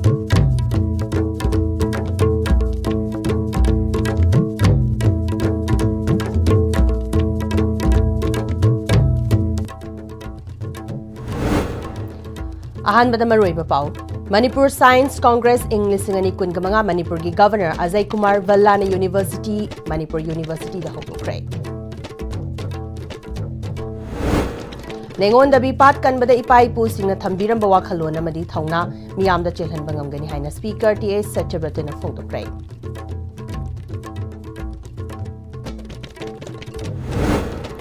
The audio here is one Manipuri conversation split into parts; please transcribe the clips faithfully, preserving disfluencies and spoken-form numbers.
ꯑꯍꯥꯟꯕꯗ ꯃꯔꯨꯑꯣꯏꯕ ꯄꯥꯎ꯫ ꯃꯅꯤꯄꯨꯔ ꯁꯥꯏꯟꯁ ꯀꯣꯡꯒ꯭ꯔꯦꯁ ꯏꯪ ꯂꯤꯁꯤꯡ ꯑꯅꯤ ꯀꯨꯟꯒ ꯃꯉꯥ ꯃꯅꯤꯄꯨꯔꯒꯤ ꯒꯚꯔꯅꯔ ꯑꯖꯌ ꯀꯨꯃꯥꯔ ꯚꯜꯂꯥꯅ ꯌꯨꯅꯤꯚꯔꯁꯤꯇꯤ, ꯃꯅꯤꯄꯨꯔ ꯌꯨꯅꯤꯚꯔꯁꯤꯇꯤꯗ ꯍꯧꯗꯣꯛꯈ꯭ꯔꯦ꯫ ꯂꯦꯡꯉꯣꯟꯗꯕꯤ ꯄꯥꯠ ꯀꯟꯕꯗ ꯏꯄꯥ ꯏꯄꯨꯁꯤꯡꯅ ꯊꯝꯕꯤꯔꯝꯕ ꯋꯥꯈꯜꯂꯣꯟ ꯑꯃꯗꯤ ꯊꯧꯅꯥ ꯃꯤꯌꯥꯝꯗ ꯆꯦꯜꯍꯟꯕ ꯉꯝꯒꯅꯤ ꯍꯥꯏꯅ ꯁ꯭ꯄꯤꯀꯔ ꯇꯤ ꯑꯩꯆ ꯁꯇ꯭ꯌꯕ꯭ꯔꯇꯅ ꯐꯣꯡꯗꯣꯛꯈ꯭ꯔꯦ꯫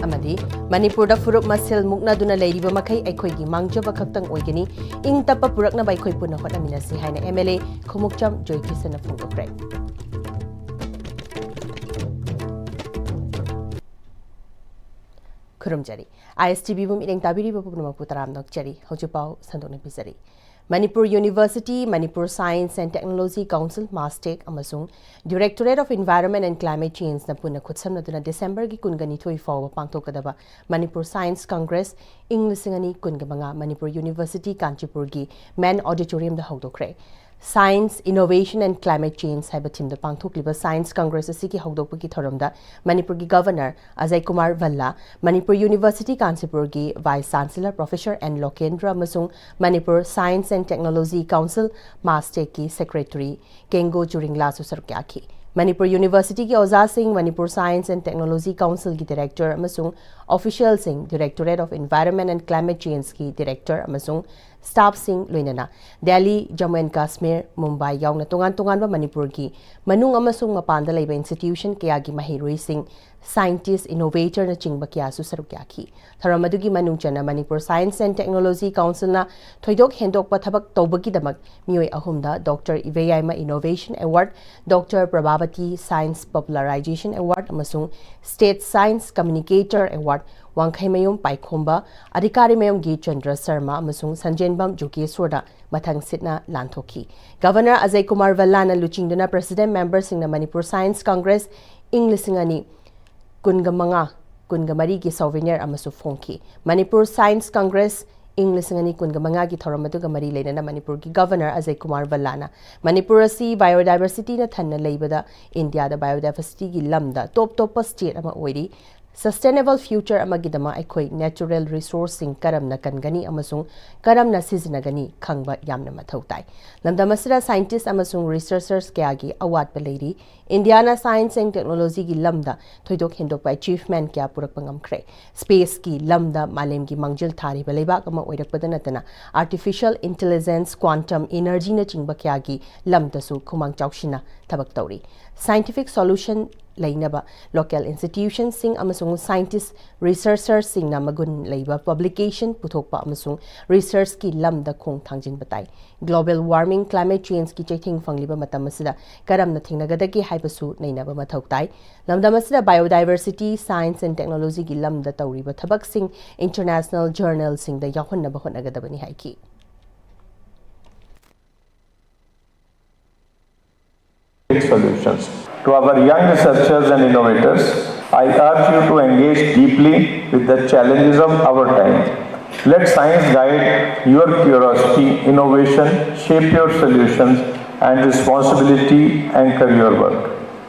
ꯑꯃꯗꯤ ꯃꯅꯤꯄꯨꯔꯗ ꯐꯨꯔꯨꯞ ꯃꯁꯦꯜ ꯃꯨꯛꯅꯗꯨꯅ ꯂꯩꯔꯤꯕ ꯃꯈꯩ ꯑꯩꯈꯣꯏꯒꯤ ꯃꯥꯡꯖꯕ ꯈꯛꯇꯪ ꯑꯣꯏꯒꯅꯤ, ꯏꯪ ꯇꯞꯄ ꯄꯨꯔꯛꯅꯕ ꯑꯩꯈꯣꯏ ꯄꯨꯟꯅ ꯍꯣꯠꯅꯃꯤꯟꯅꯁꯤ ꯍꯥꯏꯅ ꯑꯦꯝ ꯑꯦꯜ ꯑꯦ ꯈꯨꯃꯨꯛꯆꯝ ꯖꯣꯏꯀꯤꯁꯟꯅ ꯐꯣꯡꯗꯣꯛꯈ꯭ꯔꯦ꯫ ꯈꯨꯔꯨꯝꯖꯔꯤ꯫ ꯑꯥꯏ ꯑꯦꯁ ꯇꯤ ꯚꯤꯕꯨ ꯃꯤꯠꯌꯦꯡ ꯇꯥꯕꯤꯔꯤꯕ ꯄꯨꯝꯅꯃꯛꯄꯨ ꯇꯔꯥꯝꯅ ꯑꯣꯛꯆꯔꯤ꯫ ꯍꯧꯖꯤꯛ ꯄꯥꯎ ꯁꯟꯗꯣꯛꯅ ꯄꯤꯖꯔꯤ꯫ Manipur university, Manipur science and technology council, MASTEC, ꯑꯃꯁꯨꯡ directorate of environment and climate ꯆꯦꯟꯖꯅ ꯄꯨꯟꯅ ꯈꯨꯠꯁꯝꯅꯗꯨꯅ ꯗꯤꯁꯦꯝꯕꯔꯒꯤ ꯀꯨꯟꯒ ꯅꯤꯊꯣꯏ ꯐꯥꯎꯕ ꯄꯥꯡꯊꯣꯛꯀꯗꯕ ꯃꯅꯤꯄꯨꯔ ꯁꯥꯏꯟꯁ ꯀꯪꯒ꯭ꯔꯦꯁ ꯏꯪ ꯂꯤꯁꯤꯡ ꯑꯅꯤ ꯀꯨꯟꯒ ꯃꯉꯥ ꯃꯅꯤꯄꯨꯔ ꯌꯨꯅꯤꯚꯔꯁꯤꯇꯤ ꯀꯥꯟꯆꯤꯄꯨꯔꯒꯤ ꯃꯦꯟ ꯑꯣꯗꯤꯇꯣꯔꯤꯌꯝꯗ ꯍꯧꯗꯣꯛꯈ꯭ꯔꯦ꯫ Science, Innovation and Climate Change ꯍꯥꯏꯕ ꯊꯤꯝꯗ ꯄꯥꯡꯊꯣꯛꯂꯤꯕ ꯁꯥꯏꯟꯁ ꯀꯪꯒ꯭ꯔꯦꯁ ꯑꯁꯤꯒꯤ ꯍꯧꯗꯣꯛꯄꯒꯤ ꯊꯧꯔꯝꯗ ꯃꯅꯤꯄꯨꯔꯒꯤ ꯒꯚꯔꯅꯔ ꯑꯖꯌ ꯀꯨꯃꯥꯔ ꯚꯜꯂꯥ, ꯃꯅꯤꯄꯨꯔ ꯌꯨꯅꯤꯚꯔꯁꯤꯇꯤ ꯀꯥꯟꯆꯤꯄꯨꯔꯒꯤ vice chancellor professor N Lokendra ꯑꯃꯁꯨꯡ Manipur science and technology council, ꯃꯥꯁꯇꯦꯛꯀꯤ ꯁꯦꯀ꯭ꯔꯦꯇꯔꯤ ꯀꯦꯡꯒꯣ ꯆꯨꯔꯤꯡꯂꯥꯁꯨ ꯁꯔꯨꯛ ꯌꯥꯈꯤ꯫ ꯃꯅꯤꯄꯨꯔ ꯌꯨꯅꯤꯚꯔꯁꯤꯇꯤꯒꯤ ꯑꯣꯖꯥꯁꯤꯡ, ꯃꯅꯤꯄꯨꯔ ꯁꯥꯏꯟꯁ ꯑꯦꯟ ꯇꯦꯛꯅꯣꯂꯣꯖꯤ ꯀꯥꯎꯟꯁꯤꯜꯒꯤ ꯗꯤꯔꯦꯛꯇꯔ ꯑꯃꯁꯨꯡ ꯑꯣꯐꯤꯁꯤꯌꯦꯜꯁꯤꯡ, directorate of environment and climate ꯆꯦꯟꯖꯀꯤ ꯗꯤꯔꯦꯛꯇꯔ ꯑꯃꯁꯨꯡ ꯁ꯭ꯇꯥꯐꯁꯤꯡ, ꯂꯣꯏꯅꯅ ꯗꯦꯜꯂꯤ, ꯖꯝꯃꯨ ꯑꯦꯟ ꯀꯥꯁꯃꯤꯔ, ꯃꯨꯝꯕꯥꯏ ꯌꯥꯎꯅ ꯇꯣꯉꯥꯟ ꯇꯣꯉꯥꯟꯕ ꯃꯅꯤꯄꯨꯔꯒꯤ ꯃꯅꯨꯡ ꯑꯃꯁꯨꯡ ꯃꯄꯥꯟꯗ ꯂꯩꯕ ꯏꯟꯁꯇꯤꯇ꯭ꯌꯨꯁꯟ ꯀꯌꯥꯒꯤ ꯃꯍꯩꯔꯣꯏꯁꯤꯡ, ꯁꯥꯏꯟꯇꯤꯁ꯭ꯠ, ꯏꯅꯣꯚꯦꯇꯔꯅꯆꯤꯡꯕ ꯀꯌꯥꯁꯨ ꯁꯔꯨꯛ ꯌꯥꯈꯤ꯫ ꯊꯧꯔꯝ ꯑꯗꯨꯒꯤ ꯃꯅꯨꯡ ꯆꯟꯅ ꯃꯅꯤꯄꯨꯔ ꯁꯥꯏꯟꯁ ꯑꯦꯟ ꯇꯦꯛꯅꯣꯂꯣꯖꯤ ꯀꯥꯎꯟꯁꯤꯜꯅ ꯊꯣꯏꯗꯣꯛ ꯍꯦꯟꯗꯣꯛꯄ ꯊꯕꯛ ꯇꯧꯕꯒꯤꯗꯃꯛ ꯃꯤꯑꯣꯏ ꯑꯍꯨꯝꯗ doctor Ibeyaima innovation award, doctor Prabhabati science popularization award ꯑꯃꯁꯨꯡ state science communicator award, Wangkheimayum Paikhomba, Adhikarimayum ꯒꯤ ꯆꯟꯗ꯭ꯔ ꯁꯔꯃ ꯑꯃꯁꯨꯡ ꯁꯟꯖꯦꯟꯕꯝ ꯖꯨꯒꯦꯁ꯭ꯋꯔꯗ ꯃꯊꯪ ꯁꯤꯠꯅ ꯂꯥꯟꯊꯣꯛꯈꯤ꯫ ꯒꯚꯔꯅꯔ ꯑꯖꯌ ꯀꯨꯃꯥꯔ ꯚꯜꯂꯥꯅ ꯂꯨꯆꯤꯡꯗꯨꯅ ꯄ꯭ꯔꯦꯁꯤꯗꯦꯟꯠ ꯃꯦꯝꯕꯔꯁꯤꯡꯅ ꯃꯅꯤꯄꯨꯔ ꯁꯥꯏꯟꯁ ꯀꯪꯒ꯭ꯔꯦꯁ ꯏꯪ ꯂꯤꯁꯤꯡ ꯑꯅꯤ ꯀꯨꯟꯒ ꯃꯉꯥ, ꯀꯨꯟꯒ ꯃꯔꯤꯒꯤ ꯁꯣꯚꯦꯅꯤꯌꯔ ꯑꯃꯁꯨ ꯐꯣꯡꯈꯤ꯫ ꯃꯅꯤꯄꯨꯔ ꯁꯥꯏꯟꯁ ꯀꯪꯒ꯭ꯔꯦꯁ ꯏꯪ ꯂꯤꯁꯤꯡ ꯑꯅꯤ ꯀꯨꯟꯒ ꯃꯉꯥꯒꯤ ꯊꯧꯔꯝ ꯑꯗꯨꯒ ꯃꯔꯤ ꯂꯩꯅꯅ ꯃꯅꯤꯄꯨꯔꯒꯤ ꯒꯚꯔꯅꯔ ꯑꯖꯌ ꯀꯨꯃꯥꯔ ꯚꯜꯂꯥꯅ ꯃꯅꯤꯄꯨꯔ ꯑꯁꯤ biodiversityꯅ ꯊꯟꯅ ꯂꯩꯕꯗ ꯏꯟꯗꯤꯌꯥꯗ biodiversityꯒꯤ ꯂꯝꯗ ꯇꯣꯞ ꯇꯣꯞꯄ state ꯑꯃ ꯑꯣꯏꯔꯤ꯫ Sustainable future ꯑꯃꯒꯤꯗꯃꯛ ꯑꯩꯈꯣꯏ natural resourceꯁꯤꯡ ꯀꯔꯝꯅ ꯀꯟꯒꯅꯤ ꯑꯃꯁꯨꯡ ꯀꯔꯝꯅ ꯁꯤꯖꯤꯟꯅꯒꯅꯤ ꯈꯪꯕ ꯌꯥꯝꯅ ꯃꯊꯧ ꯇꯥꯏ꯫ ꯂꯝꯗꯝ ꯑꯁꯤꯗ scientist ꯑꯃꯁꯨꯡ researchers ꯀꯌꯥꯒꯤ ꯑꯋꯥꯠꯄ ꯂꯩꯔꯤ꯫ ꯏꯟꯗꯤꯌꯥꯅ science and technologyꯒꯤ ꯂꯝꯗ ꯊꯣꯏꯗꯣꯛ ꯍꯦꯟꯗꯣꯛꯄ achievement ꯀꯌꯥ ꯄꯨꯔꯛꯄ ꯉꯝꯈ꯭ꯔꯦ꯫ Spaceꯀꯤ ꯂꯝꯗ ꯃꯥꯂꯦꯝꯒꯤ ꯃꯥꯡꯖꯤꯜ ꯊꯥꯔꯤꯕ ꯂꯩꯕꯥꯛ ꯑꯃ ꯑꯣꯏꯔꯛꯄꯗ ꯅꯠꯇꯅ, artificial intelligence, quantum energyꯅꯆꯤꯡꯕ ꯀꯌꯥꯒꯤ ꯂꯝꯗꯁꯨ ꯈꯨꯃꯥꯡ ꯆꯥꯎꯁꯤꯟꯅ ꯊꯕꯛ ꯇꯧꯔꯤ꯫ Scientific solution ꯂꯩꯅꯕ local institutionꯁꯤꯡ ꯑꯃꯁꯨꯡ scientist researchersꯁꯤꯡꯅ ꯃꯒꯨꯟ ꯂꯩꯕ publication ꯄꯨꯊꯣꯛꯄ ꯑꯃꯁꯨꯡ researchꯀꯤ ꯂꯝꯗ ꯈꯣꯡ ꯊꯥꯡꯖꯤꯟꯕ ꯇꯥꯏ꯫ Global warming, climate changeꯀꯤ ꯆꯩꯊꯦꯡ ꯐꯪꯂꯤꯕ ꯃꯇꯝ ꯑꯁꯤꯗ ꯀꯔꯝꯅ ꯊꯦꯡꯅꯒꯗꯒꯦ ꯍꯥꯏꯕꯁꯨ ꯅꯩꯅꯕ ꯃꯊꯧ ꯇꯥꯏ꯫ ꯂꯝꯗꯝ ꯑꯁꯤꯗ biodiversity, science and technologyꯒꯤ ꯂꯝꯗ ꯇꯧꯔꯤꯕ ꯊꯕꯛꯁꯤꯡ international journalꯁꯤꯡꯗ ꯌꯥꯎꯍꯟꯅꯕ ꯍꯣꯠꯅꯒꯗꯕꯅꯤ ꯍꯥꯏꯈꯤ꯫ Solutions. To our young researchers and innovators, I urge you to engage deeply with the challenges of our time. Let science guide your curiosity, innovation, shape your solutions, and responsibility anchor your work.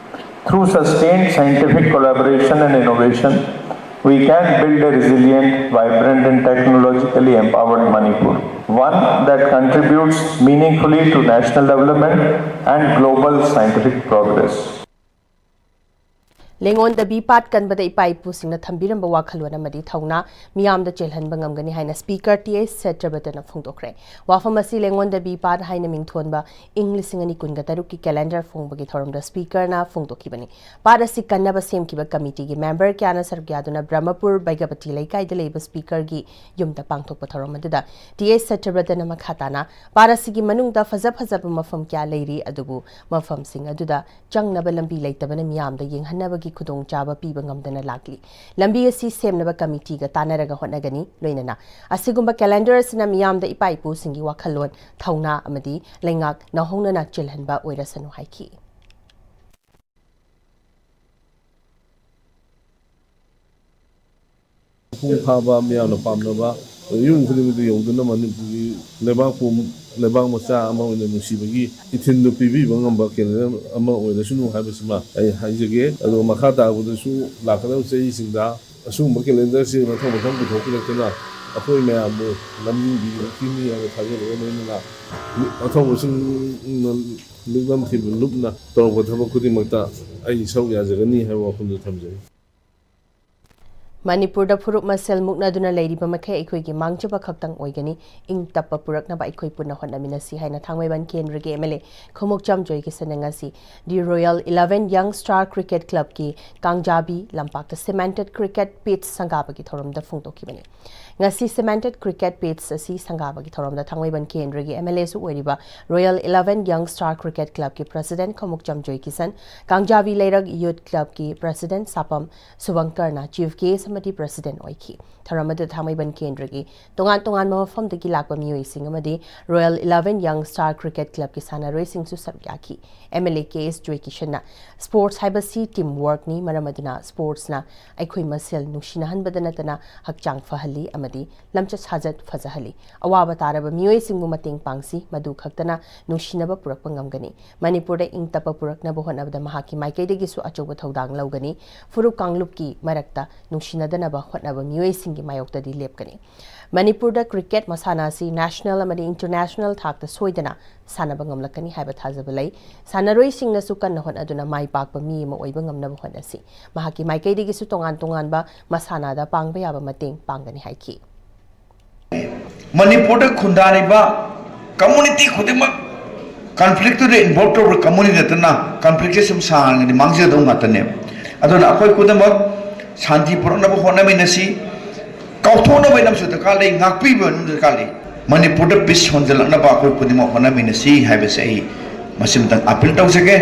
Through sustained scientific collaboration and innovation, we can build a resilient, vibrant, and technologically empowered Manipur, one that contributes meaningfully to national development and global scientific progress. ꯂꯦꯡꯉꯣꯟꯗꯕꯤ ꯄꯥꯠ ꯀꯟꯕꯗ ꯏꯄꯥ ꯏꯄꯨꯁꯤꯡꯅ ꯊꯝꯕꯤꯔꯝꯕ ꯋꯥꯈꯜꯂꯣꯟ ꯑꯃꯗꯤ ꯊꯧꯅꯥ ꯃꯤꯌꯥꯝꯗ ꯆꯦꯜꯍꯟꯕ ꯉꯝꯒꯅꯤ ꯍꯥꯏꯅ Speaker ꯇꯤ ꯑꯦꯁ ꯁꯇ꯭ꯌꯕ꯭ꯔꯇꯅ ꯐꯣꯡꯗꯣꯛꯈ꯭ꯔꯦ꯫ ꯋꯥꯐꯝ ꯑꯁꯤ ꯂꯦꯡꯉꯣꯟꯗꯕꯤ ꯄꯥꯠ ꯍꯥꯏꯅ ꯃꯤꯡꯊꯣꯟꯕ ꯏꯪ ꯂꯤꯁꯤꯡ ꯑꯅꯤ ꯀꯨꯟꯒ ꯇꯔꯨꯛꯀꯤ calendar ꯐꯣꯡꯕꯒꯤ ꯊꯧꯔꯝꯗ Speakerꯅ ꯐꯣꯡꯗꯣꯛꯈꯤꯕꯅꯤ꯫ ꯄꯥꯠ ꯑꯁꯤ ꯀꯟꯅꯕ ꯁꯦꯝꯈꯤꯕ committeeꯒꯤ member ꯀꯌꯥꯅ ꯁꯔꯨꯛ ꯌꯥꯗꯨꯅ ꯕ꯭ꯔꯍꯃꯄꯨꯔ ꯕꯩꯒꯕꯇꯤ ꯂꯩꯀꯥꯏꯗ ꯂꯩꯕ Speakerꯒꯤ ꯌꯨꯝꯗ ꯄꯥꯡꯊꯣꯛꯄ ꯊꯧꯔꯝ ꯑꯗꯨꯗ ꯇꯤ ꯑꯦꯁ ꯁꯇ꯭ꯌꯕ꯭ꯔꯇꯅ ꯃꯈꯥ ꯇꯥꯅ ꯄꯥꯠ ꯑꯁꯤꯒꯤ ꯃꯅꯨꯡꯗ ꯐꯖ ꯐꯖꯕ ꯃꯐꯝ ꯀꯌꯥ ꯂꯩꯔꯤ, ꯑꯗꯨꯕꯨ ꯃꯐꯝꯁꯤꯡ ꯑꯗꯨꯗ ꯆꯪꯅꯕ ꯂꯝꯕꯤ ꯂꯩꯇꯕꯅ ꯃꯤꯌꯥꯝꯗ ꯌꯦꯡꯍꯟꯅꯕꯒꯤ ꯈꯨꯗꯣꯡꯆꯥꯕ ꯄꯤꯕ ꯉꯝꯗꯅ ꯂꯥꯛꯂꯤ꯫ ꯂꯝꯕꯤ ꯑꯁꯤ ꯁꯦꯝꯅꯕ committeeꯒ ꯇꯥꯟꯅꯔꯒ ꯍꯣꯠꯅꯒꯅꯤ꯫ ꯂꯣꯏꯅꯅ ꯑꯁꯤꯒꯨꯝꯕ calendar ꯑꯁꯤꯅ ꯃꯤꯌꯥꯝꯗ ꯏꯄꯥ ꯏꯄꯨꯁꯤꯡꯒꯤ ꯋꯥꯈꯜꯂꯣꯟ, ꯊꯧꯅꯥ ꯑꯃꯗꯤ ꯂꯩꯉꯥꯛ ꯅꯧꯍꯧꯅꯅ ꯆꯦꯜꯍꯟꯕ ꯑꯣꯏꯔꯁꯅꯨ ꯍꯥꯏꯈꯤ꯫ ꯃꯄꯨꯡ ꯐꯥꯕ ꯃꯤꯌꯥꯝꯅ ꯄꯥꯝꯅꯕ ꯌꯨꯝ ꯈꯨꯗꯤꯡꯃꯛꯇ ꯌꯧꯗꯨꯅ ꯃꯅꯤꯄꯨꯔꯒꯤ ꯂꯩꯕꯥꯛꯄꯨ ꯂꯩꯕꯥꯛ ꯃꯆꯥ ꯑꯃ ꯑꯣꯏꯅ ꯅꯨꯡꯁꯤꯕꯒꯤ ꯏꯊꯤꯜꯗꯨ ꯄꯤꯕꯤꯕ ꯉꯝꯕ ꯀꯦꯂꯦꯟꯗꯔ ꯑꯃ ꯑꯣꯏꯔꯁꯅꯨ ꯍꯥꯏꯕꯁꯤꯃ ꯑꯩ ꯍꯥꯏꯖꯒꯦ꯫ ꯑꯗꯨꯒ ꯃꯈꯥ ꯇꯥꯔꯛꯄꯗꯁꯨ ꯂꯥꯛꯀꯗꯕ ꯆꯍꯤꯁꯤꯡꯗ ꯑꯁꯤꯒꯨꯝꯕ ꯀꯦꯂꯦꯟꯗꯔꯁꯤ ꯃꯊꯪ ꯃꯊꯪ ꯄꯨꯊꯣꯛꯄꯤꯔꯛꯇꯨꯅ ꯑꯩꯈꯣꯏ ꯃꯌꯥꯝꯕꯨ ꯂꯝꯖꯤꯡꯕꯤꯔꯛꯈꯤꯅꯤ ꯍꯥꯏꯕ ꯊꯥꯖꯕꯒ ꯂꯣꯏꯅꯅ ꯑꯊꯧꯕꯁꯤꯡꯅ ꯂꯤꯛꯂꯝ ꯊꯤꯕ ꯂꯨꯞꯅ ꯇꯧꯔꯛꯄ ꯊꯕꯛ ꯈꯨꯗꯤꯡꯃꯛꯇ ꯑꯩ ꯁꯔꯨꯛ ꯌꯥꯖꯒꯅꯤ ꯍꯥꯏꯕ ꯋꯥꯐꯝꯗꯨ ꯊꯝꯖꯩ꯫ ꯃꯅꯤꯄꯨꯔꯗ ꯐꯨꯔꯨꯞ ꯃꯁꯦꯜ ꯃꯨꯛꯅꯗꯨꯅ ꯂꯩꯔꯤꯕ ꯃꯈꯩ ꯑꯩꯈꯣꯏꯒꯤ ꯃꯥꯡꯖꯕ ꯈꯛꯇꯪ ꯑꯣꯏꯒꯅꯤ꯫ ꯏꯪ ꯇꯞꯄ ꯄꯨꯔꯛꯅꯕ ꯑꯩꯈꯣꯏ ꯄꯨꯟꯅ ꯍꯣꯠꯅꯃꯤꯟꯅꯁꯤ ꯍꯥꯏꯅ ꯊꯥꯡꯃꯩꯕꯟ ꯀꯦꯟꯗ꯭ꯔꯒꯤ ꯑꯦꯝ ꯑꯦꯜ ꯑꯦ ꯈꯣꯡꯎꯞꯆꯝ ꯖꯣꯏꯀꯤꯁꯟꯅ ꯉꯁꯤ ꯗꯤ ꯔꯣꯌꯦꯜ ꯏꯂꯦꯚꯦꯟ ꯌꯪ ꯁ꯭ꯇꯥꯔ ꯀ꯭ꯔꯤꯀꯦꯠ ꯀ꯭ꯂꯕꯀꯤ ꯀꯥꯡꯖꯥꯕꯤ ꯂꯝꯄꯥꯛꯇ cemented cricket pitch ꯁꯪꯒꯥꯕꯒꯤ ꯊꯧꯔꯝꯗ ꯐꯣꯡꯗꯣꯛꯈꯤꯕꯅꯤ꯫ ꯉꯁꯤ cemented cricket pitch ꯑꯁꯤ ꯁꯪꯒꯥꯕꯒꯤ ꯊꯧꯔꯝꯗ ꯊꯥꯡꯃꯩꯕꯟ ꯀꯦꯟꯗ꯭ꯔꯒꯤ ꯑꯦꯝ ꯑꯦꯜ ꯑꯦꯁꯨ ꯑꯣꯏꯔꯤꯕ ꯔꯣꯌꯦꯜ ꯏꯂꯦꯚꯦꯟ ꯌꯪ ꯁ꯭ꯇꯥꯔ ꯀ꯭ꯔꯤꯀꯦꯠ ꯀ꯭ꯂꯕꯀꯤ ꯄ꯭ꯔꯁꯤꯗꯦꯟꯠ ꯈꯣꯡꯎꯞꯆꯝ ꯖꯣꯏꯀꯤꯁꯟ, ꯀꯥꯡꯖꯥꯕꯤ ꯂꯩꯔꯛ ꯌꯨꯊ ꯀ꯭ꯂꯕꯀꯤ ꯄ꯭ꯔꯁꯤꯗꯦꯟꯠ ꯁꯥꯄꯝ ꯁꯨꯕꯪꯀꯔꯅ ꯆꯤꯐ ꯒꯦꯁ꯭ꯠ ꯑꯃꯗꯤ ꯄ꯭ꯔꯁꯤꯗꯦꯟꯠ ꯑꯣꯏꯈꯤ꯫ ꯊꯧꯔꯝ ꯑꯗꯨꯗ ꯊꯥꯡꯃꯩꯕꯟ ꯀꯦꯟꯗ꯭ꯔꯒꯤ ꯇꯣꯉꯥꯟ ꯇꯣꯉꯥꯟꯕ ꯃꯐꯝꯗꯒꯤ ꯂꯥꯛꯄ ꯃꯤꯑꯣꯏꯁꯤꯡ ꯑꯃꯗꯤ ꯔꯣꯌꯦꯜ ꯏꯂꯦꯚꯦꯟ ꯌꯪ ꯁ꯭ꯇꯥꯔ ꯀ꯭ꯔꯤꯀꯦꯠ ꯀ꯭ꯂꯕꯀꯤ ꯁꯥꯟꯅꯔꯣꯏꯁꯤꯡꯁꯨ ꯁꯔꯨꯛ ꯌꯥꯈꯤ꯫ M L A K S ꯖꯣꯏꯀꯤꯁꯟꯅ sports ꯍꯥꯏꯕꯁꯤ team workꯅꯤ, ꯃꯔꯝ ꯑꯗꯨꯅ sportsꯅ ꯑꯩꯈꯣꯏ ꯃꯁꯦꯜ ꯅꯨꯡꯁꯤꯅꯍꯟꯕꯗ ꯅꯠꯇꯅ ꯍꯛꯆꯥꯡ ꯐꯍꯜꯂꯤ ꯑꯃꯗꯤ ꯂꯝꯆꯠ ꯁꯥꯖꯠ ꯐꯖꯍꯜꯂꯤ꯫ ꯑꯋꯥꯕ ꯇꯥꯔꯕ ꯃꯤꯑꯣꯏꯁꯤꯡꯕꯨ ꯃꯇꯦꯡ ꯄꯥꯡꯁꯤ, ꯃꯗꯨ ꯈꯛꯇꯅ ꯅꯨꯡꯁꯤꯅꯕ ꯄꯨꯔꯛꯄ ꯉꯝꯒꯅꯤ꯫ ꯃꯅꯤꯄꯨꯔꯗ ꯏꯪ ꯇꯞꯄ ꯄꯨꯔꯛꯅꯕ ꯍꯣꯠꯅꯕꯗ ꯃꯍꯥꯛꯀꯤ ꯃꯥꯏꯀꯩꯗꯒꯤꯁꯨ ꯑꯆꯧꯕ ꯊꯧꯗꯥꯡ ꯂꯧꯒꯅꯤ꯫ ꯐꯨꯔꯨꯞ ꯀꯥꯡꯂꯨꯞꯀꯤ ꯃꯔꯛꯇ ꯅꯨꯡꯁꯤꯅꯗꯅꯕ ꯍꯣꯠꯅꯕ ꯃꯤꯑꯣꯏꯁꯤꯡꯒꯤ ꯃꯥꯌꯣꯛꯇꯗꯤ ꯂꯦꯞꯀꯅꯤ꯫ ꯃꯅꯤꯄꯨꯔꯗ ꯀ꯭ꯔꯤꯀꯦꯠ ꯃꯁꯥꯟꯅ ꯑꯁꯤ national ꯑꯃꯗꯤ international ꯊꯥꯛꯇ ꯁꯣꯏꯗꯅ ꯁꯥꯟꯅꯕ ꯉꯝꯂꯛꯀꯅꯤ ꯍꯥꯏꯕ ꯊꯥꯖꯕ ꯂꯩ꯫ ꯁꯥꯟꯅꯔꯣꯏꯁꯤꯡꯅꯁꯨ ꯀꯟꯅ ꯍꯣꯠꯅꯗꯨꯅ ꯃꯥꯏ ꯄꯥꯛꯄ ꯃꯤ ꯑꯃ ꯑꯣꯏꯕ ꯉꯝꯅꯕ ꯍꯣꯠꯅꯁꯤ꯫ ꯃꯍꯥꯛꯀꯤ ꯃꯥꯏꯀꯩꯗꯒꯤꯁꯨ ꯇꯣꯉꯥꯟ ꯇꯣꯉꯥꯟꯕ ꯃꯁꯥꯟꯅꯗ ꯄꯥꯡꯕ ꯌꯥꯕ ꯃꯇꯦꯡ ꯄꯥꯡꯒꯅꯤ ꯍꯥꯏꯈꯤ꯫ ꯃꯅꯤꯄꯨꯔꯗ ꯈꯨꯟꯗꯥꯔꯤꯕ community ꯈꯨꯗꯤꯡꯃꯛ conflicꯇꯨꯗ involve ꯇꯧꯔꯕ community ꯅꯠꯇꯅ conflicꯁꯦ ꯁꯨꯝ ꯁꯥꯡꯉꯗꯤ ꯃꯥꯡꯖꯗꯧ ꯉꯥꯛꯇꯅꯦꯕ꯫ ꯑꯗꯨꯅ ꯑꯩꯈꯣꯏ ꯈꯨꯗꯤꯡꯃꯛ ꯁꯥꯟꯇꯤ ꯄꯨꯔꯛꯅꯕ ꯍꯣꯠꯅꯃꯤꯟꯅꯁꯤ꯫ ꯀꯥꯎꯊꯣꯛꯅꯕ ꯂꯝꯁꯨ ꯗꯔꯀꯥꯔ ꯂꯩ, ꯉꯥꯛꯄꯤꯕ ꯂꯝꯁꯨ ꯗꯔꯀꯥꯔ ꯂꯩ꯫ ꯃꯅꯤꯄꯨꯔꯗ peace ꯍꯣꯟꯖꯜꯂꯛꯅꯕ ꯑꯩꯈꯣꯏ ꯈꯨꯗꯤꯡꯃꯛ ꯍꯣꯠꯅꯃꯤꯟꯅꯁꯤ ꯍꯥꯏꯕꯁꯦ ꯑꯩ ꯃꯁꯤꯃꯇꯪ appeal ꯇꯧꯖꯒꯦ꯫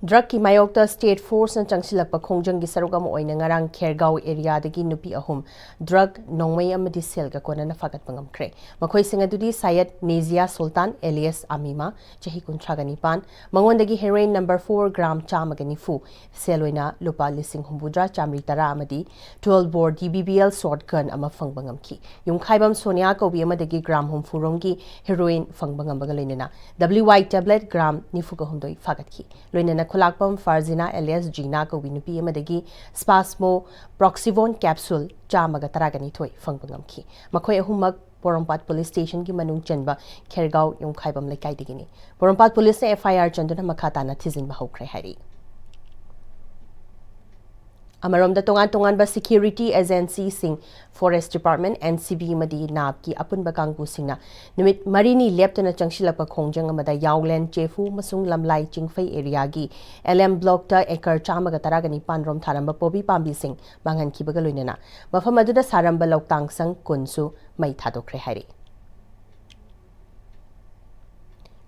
ꯗ꯭ꯔꯒꯀꯤ ꯃꯥꯌꯣꯛꯇ ꯁ꯭ꯇꯦꯠ ꯐꯣꯔꯁꯅ ꯆꯪꯁꯤꯜꯂꯛꯄ ꯈꯣꯡꯖꯪꯒꯤ ꯁꯔꯨꯛ ꯑꯃ ꯑꯣꯏꯅ ꯉꯔꯥꯡ ꯈꯦꯔꯒꯥꯎ ꯑꯦꯔꯤꯌꯥꯗꯒꯤ ꯅꯨꯄꯤ ꯑꯍꯨꯝ ꯗ꯭ꯔꯒ, ꯅꯣꯡꯃꯩ ꯑꯃꯗꯤ ꯁꯦꯜꯒ ꯀꯣꯟꯅꯅ ꯐꯥꯒꯠꯄ ꯉꯝꯈ꯭ꯔꯦ꯫ ꯃꯈꯣꯏꯁꯤꯡ ꯑꯗꯨꯗꯤ ꯁꯌꯗ ꯅꯦꯖꯤꯌꯥ ꯁꯨꯜꯇꯥꯟ alias ꯑꯃꯤꯃꯥ, ꯆꯍꯤ ꯀꯨꯟꯊ꯭ꯔꯥꯒ ꯅꯤꯄꯥꯟ, ꯃꯉꯣꯟꯗꯒꯤ heroin number four gram ꯆꯥꯝꯃꯒ ꯅꯤꯐꯨ, ꯁꯦꯜ ꯑꯣꯏꯅ ꯂꯨꯄꯥ ꯂꯤꯁꯤꯡ ꯍꯨꯝꯐꯨꯇꯔꯥ ꯆꯥꯃꯔꯤ ꯇꯔꯥ ꯑꯃꯗꯤ twelve bore D B B L shotgun ꯑꯃ ꯐꯪꯕ ꯉꯝꯈꯤ꯫ ꯌꯨꯝꯈꯥꯏꯕꯝ ꯁꯣꯅꯤꯌꯥ ꯀꯧꯕꯤ ꯑꯃꯗꯒꯤ gram ꯍꯨꯝꯐꯨ ꯔꯣꯝꯒꯤ heroin ꯐꯪꯕ ꯉꯝꯕꯒ ꯂꯣꯏꯅꯅ W I tablet gram ꯅꯤꯐꯨꯒ ꯍꯨꯝꯗꯣꯏ ꯐꯥꯒꯠꯈꯤ꯫ ꯂꯣꯏꯅꯅ ꯈꯨꯂꯥꯛꯄꯝ ꯐꯥꯔꯖꯤꯅꯥ alias ꯖꯤꯅꯥ ꯀꯧꯕꯤ ꯅꯨꯄꯤ ꯑꯃꯗꯒꯤ Spasmo proxivone capsule ꯆꯥꯝꯃꯒ ꯇꯔꯥꯒ ꯅꯤꯊꯣꯏ ꯐꯪꯕ ꯉꯝꯈꯤ꯫ ꯃꯈꯣꯏ ꯑꯍꯨꯝꯃꯛ ꯄꯣꯔꯣꯝꯄꯥꯠ ꯄꯨꯂꯤꯁ ꯁ꯭ꯇꯦꯁꯟꯒꯤ ꯃꯅꯨꯡ ꯆꯟꯕ ꯈꯦꯔꯒꯥꯎ ꯌꯨꯝꯈꯥꯏꯕꯝ ꯂꯩꯀꯥꯏꯗꯒꯤꯅꯤ꯫ ꯄꯣꯔꯣꯝꯄꯥꯠ ꯄꯨꯂꯤꯁꯅ F I R ꯆꯟꯗꯨꯅ ꯃꯈꯥ ꯇꯥꯅ ꯊꯤꯖꯤꯟꯕ ꯍꯧꯈ꯭ꯔꯦ ꯍꯥꯏꯔꯤ꯫ ꯑꯃꯔꯣꯝꯗ, ꯇꯣꯉꯥꯟ ꯇꯣꯉꯥꯟꯕ security agency ꯁꯤꯡ, Forest Department, N C B ꯑꯃꯗꯤ ꯅꯥꯞꯀꯤ ꯑꯄꯨꯟꯕ ꯀꯥꯡꯕꯨꯁꯤꯡꯅ ꯅꯨꯃꯤꯠ ꯃꯔꯤꯅꯤ ꯂꯦꯞꯇꯅ ꯆꯪꯁꯤꯜꯂꯛꯄ ꯈꯣꯡꯖꯪ ꯑꯃꯗ ꯌꯥꯎꯂꯦꯟ, ꯆꯦꯐꯨ ꯑꯃꯁꯨꯡ ꯂꯝꯂꯥꯏ ꯆꯤꯡꯐꯩ ꯑꯦꯔꯤꯌꯥꯒꯤ L M blockꯇ acre ꯆꯥꯝꯃꯒ ꯇꯔꯥꯒ ꯅꯤꯄꯥꯟ ꯔꯣꯝ ꯊꯥꯔꯝꯕ ꯄꯣꯕꯤ ꯄꯥꯝꯕꯤꯁꯤꯡ ꯃꯥꯡꯍꯟꯈꯤꯕꯒ ꯂꯣꯏꯅꯅ ꯃꯐꯝ ꯑꯗꯨꯗ ꯁꯥꯔꯝꯕ ꯂꯧꯇꯥꯡ ꯁꯪ ꯀꯨꯟꯁꯨ ꯃꯩ ꯊꯥꯗꯣꯛꯈ꯭ꯔꯦ ꯍꯥꯏꯔꯤ꯫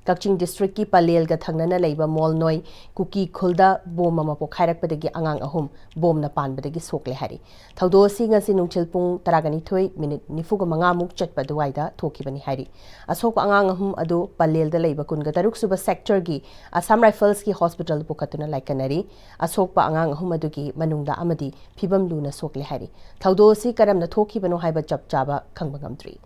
ꯀꯛꯆꯤꯡ ꯗꯤꯁꯇ꯭ꯔꯤꯛꯀꯤ ꯄꯂꯦꯜꯒ ꯊꯪꯅꯅ ꯂꯩꯕ ꯃꯣꯜꯅꯣꯏ ꯀꯨꯀꯤ ꯈꯨꯜꯗ ꯕꯣꯝ ꯑꯃ ꯄꯣꯈꯥꯏꯔꯛꯄꯗꯒꯤ ꯑꯉꯥꯡ ꯑꯍꯨꯝ ꯕꯣꯝꯅ ꯄꯥꯟꯕꯗꯒꯤ ꯁꯣꯛꯂꯦ ꯍꯥꯏꯔꯤ꯫ ꯊꯧꯗꯣꯛ ꯑꯁꯤ ꯉꯁꯤ ꯅꯨꯡꯊꯤꯜ ꯄꯨꯡ ꯇꯔꯥꯒ ꯅꯤꯊꯣꯏ ꯃꯤꯅꯤꯠ ꯅꯤꯐꯨꯒ ꯃꯉꯥꯃꯨꯛ ꯆꯠꯄ ꯑꯗꯨꯋꯥꯏꯗ ꯊꯣꯛꯈꯤꯕꯅꯤ ꯍꯥꯏꯔꯤ꯫ ꯑꯁꯣꯛꯄ ꯑꯉꯥꯡ ꯑꯍꯨꯝ ꯑꯗꯨ ꯄꯂꯦꯜꯗ ꯂꯩꯕ ꯀꯨꯟꯒ ꯇꯔꯨꯛ ꯁꯨꯕ ꯁꯦꯛꯇꯔꯒꯤ ꯑꯁꯥꯝ ꯔꯥꯏꯐꯜꯁꯀꯤ ꯍꯣꯁꯄꯤꯇꯥꯜꯗ ꯄꯨꯈꯠꯇꯨꯅ ꯂꯥꯏꯀꯠꯅꯔꯤ꯫ ꯑꯁꯣꯛꯄ ꯑꯉꯥꯡ ꯑꯍꯨꯝ ꯑꯗꯨꯒꯤ ꯃꯅꯨꯡꯗ ꯑꯃꯗꯤ ꯐꯤꯕꯝ ꯂꯨꯅ ꯁꯣꯛꯂꯦ ꯍꯥꯏꯔꯤ꯫ ꯊꯧꯗꯣꯛ ꯑꯁꯤ ꯀꯔꯝꯅ ꯊꯣꯛꯈꯤꯕꯅꯣ ꯍꯥꯏꯕ ꯆꯞ ꯆꯥꯕ ꯈꯪꯕ ꯉꯝꯗ꯭ꯔꯤ꯫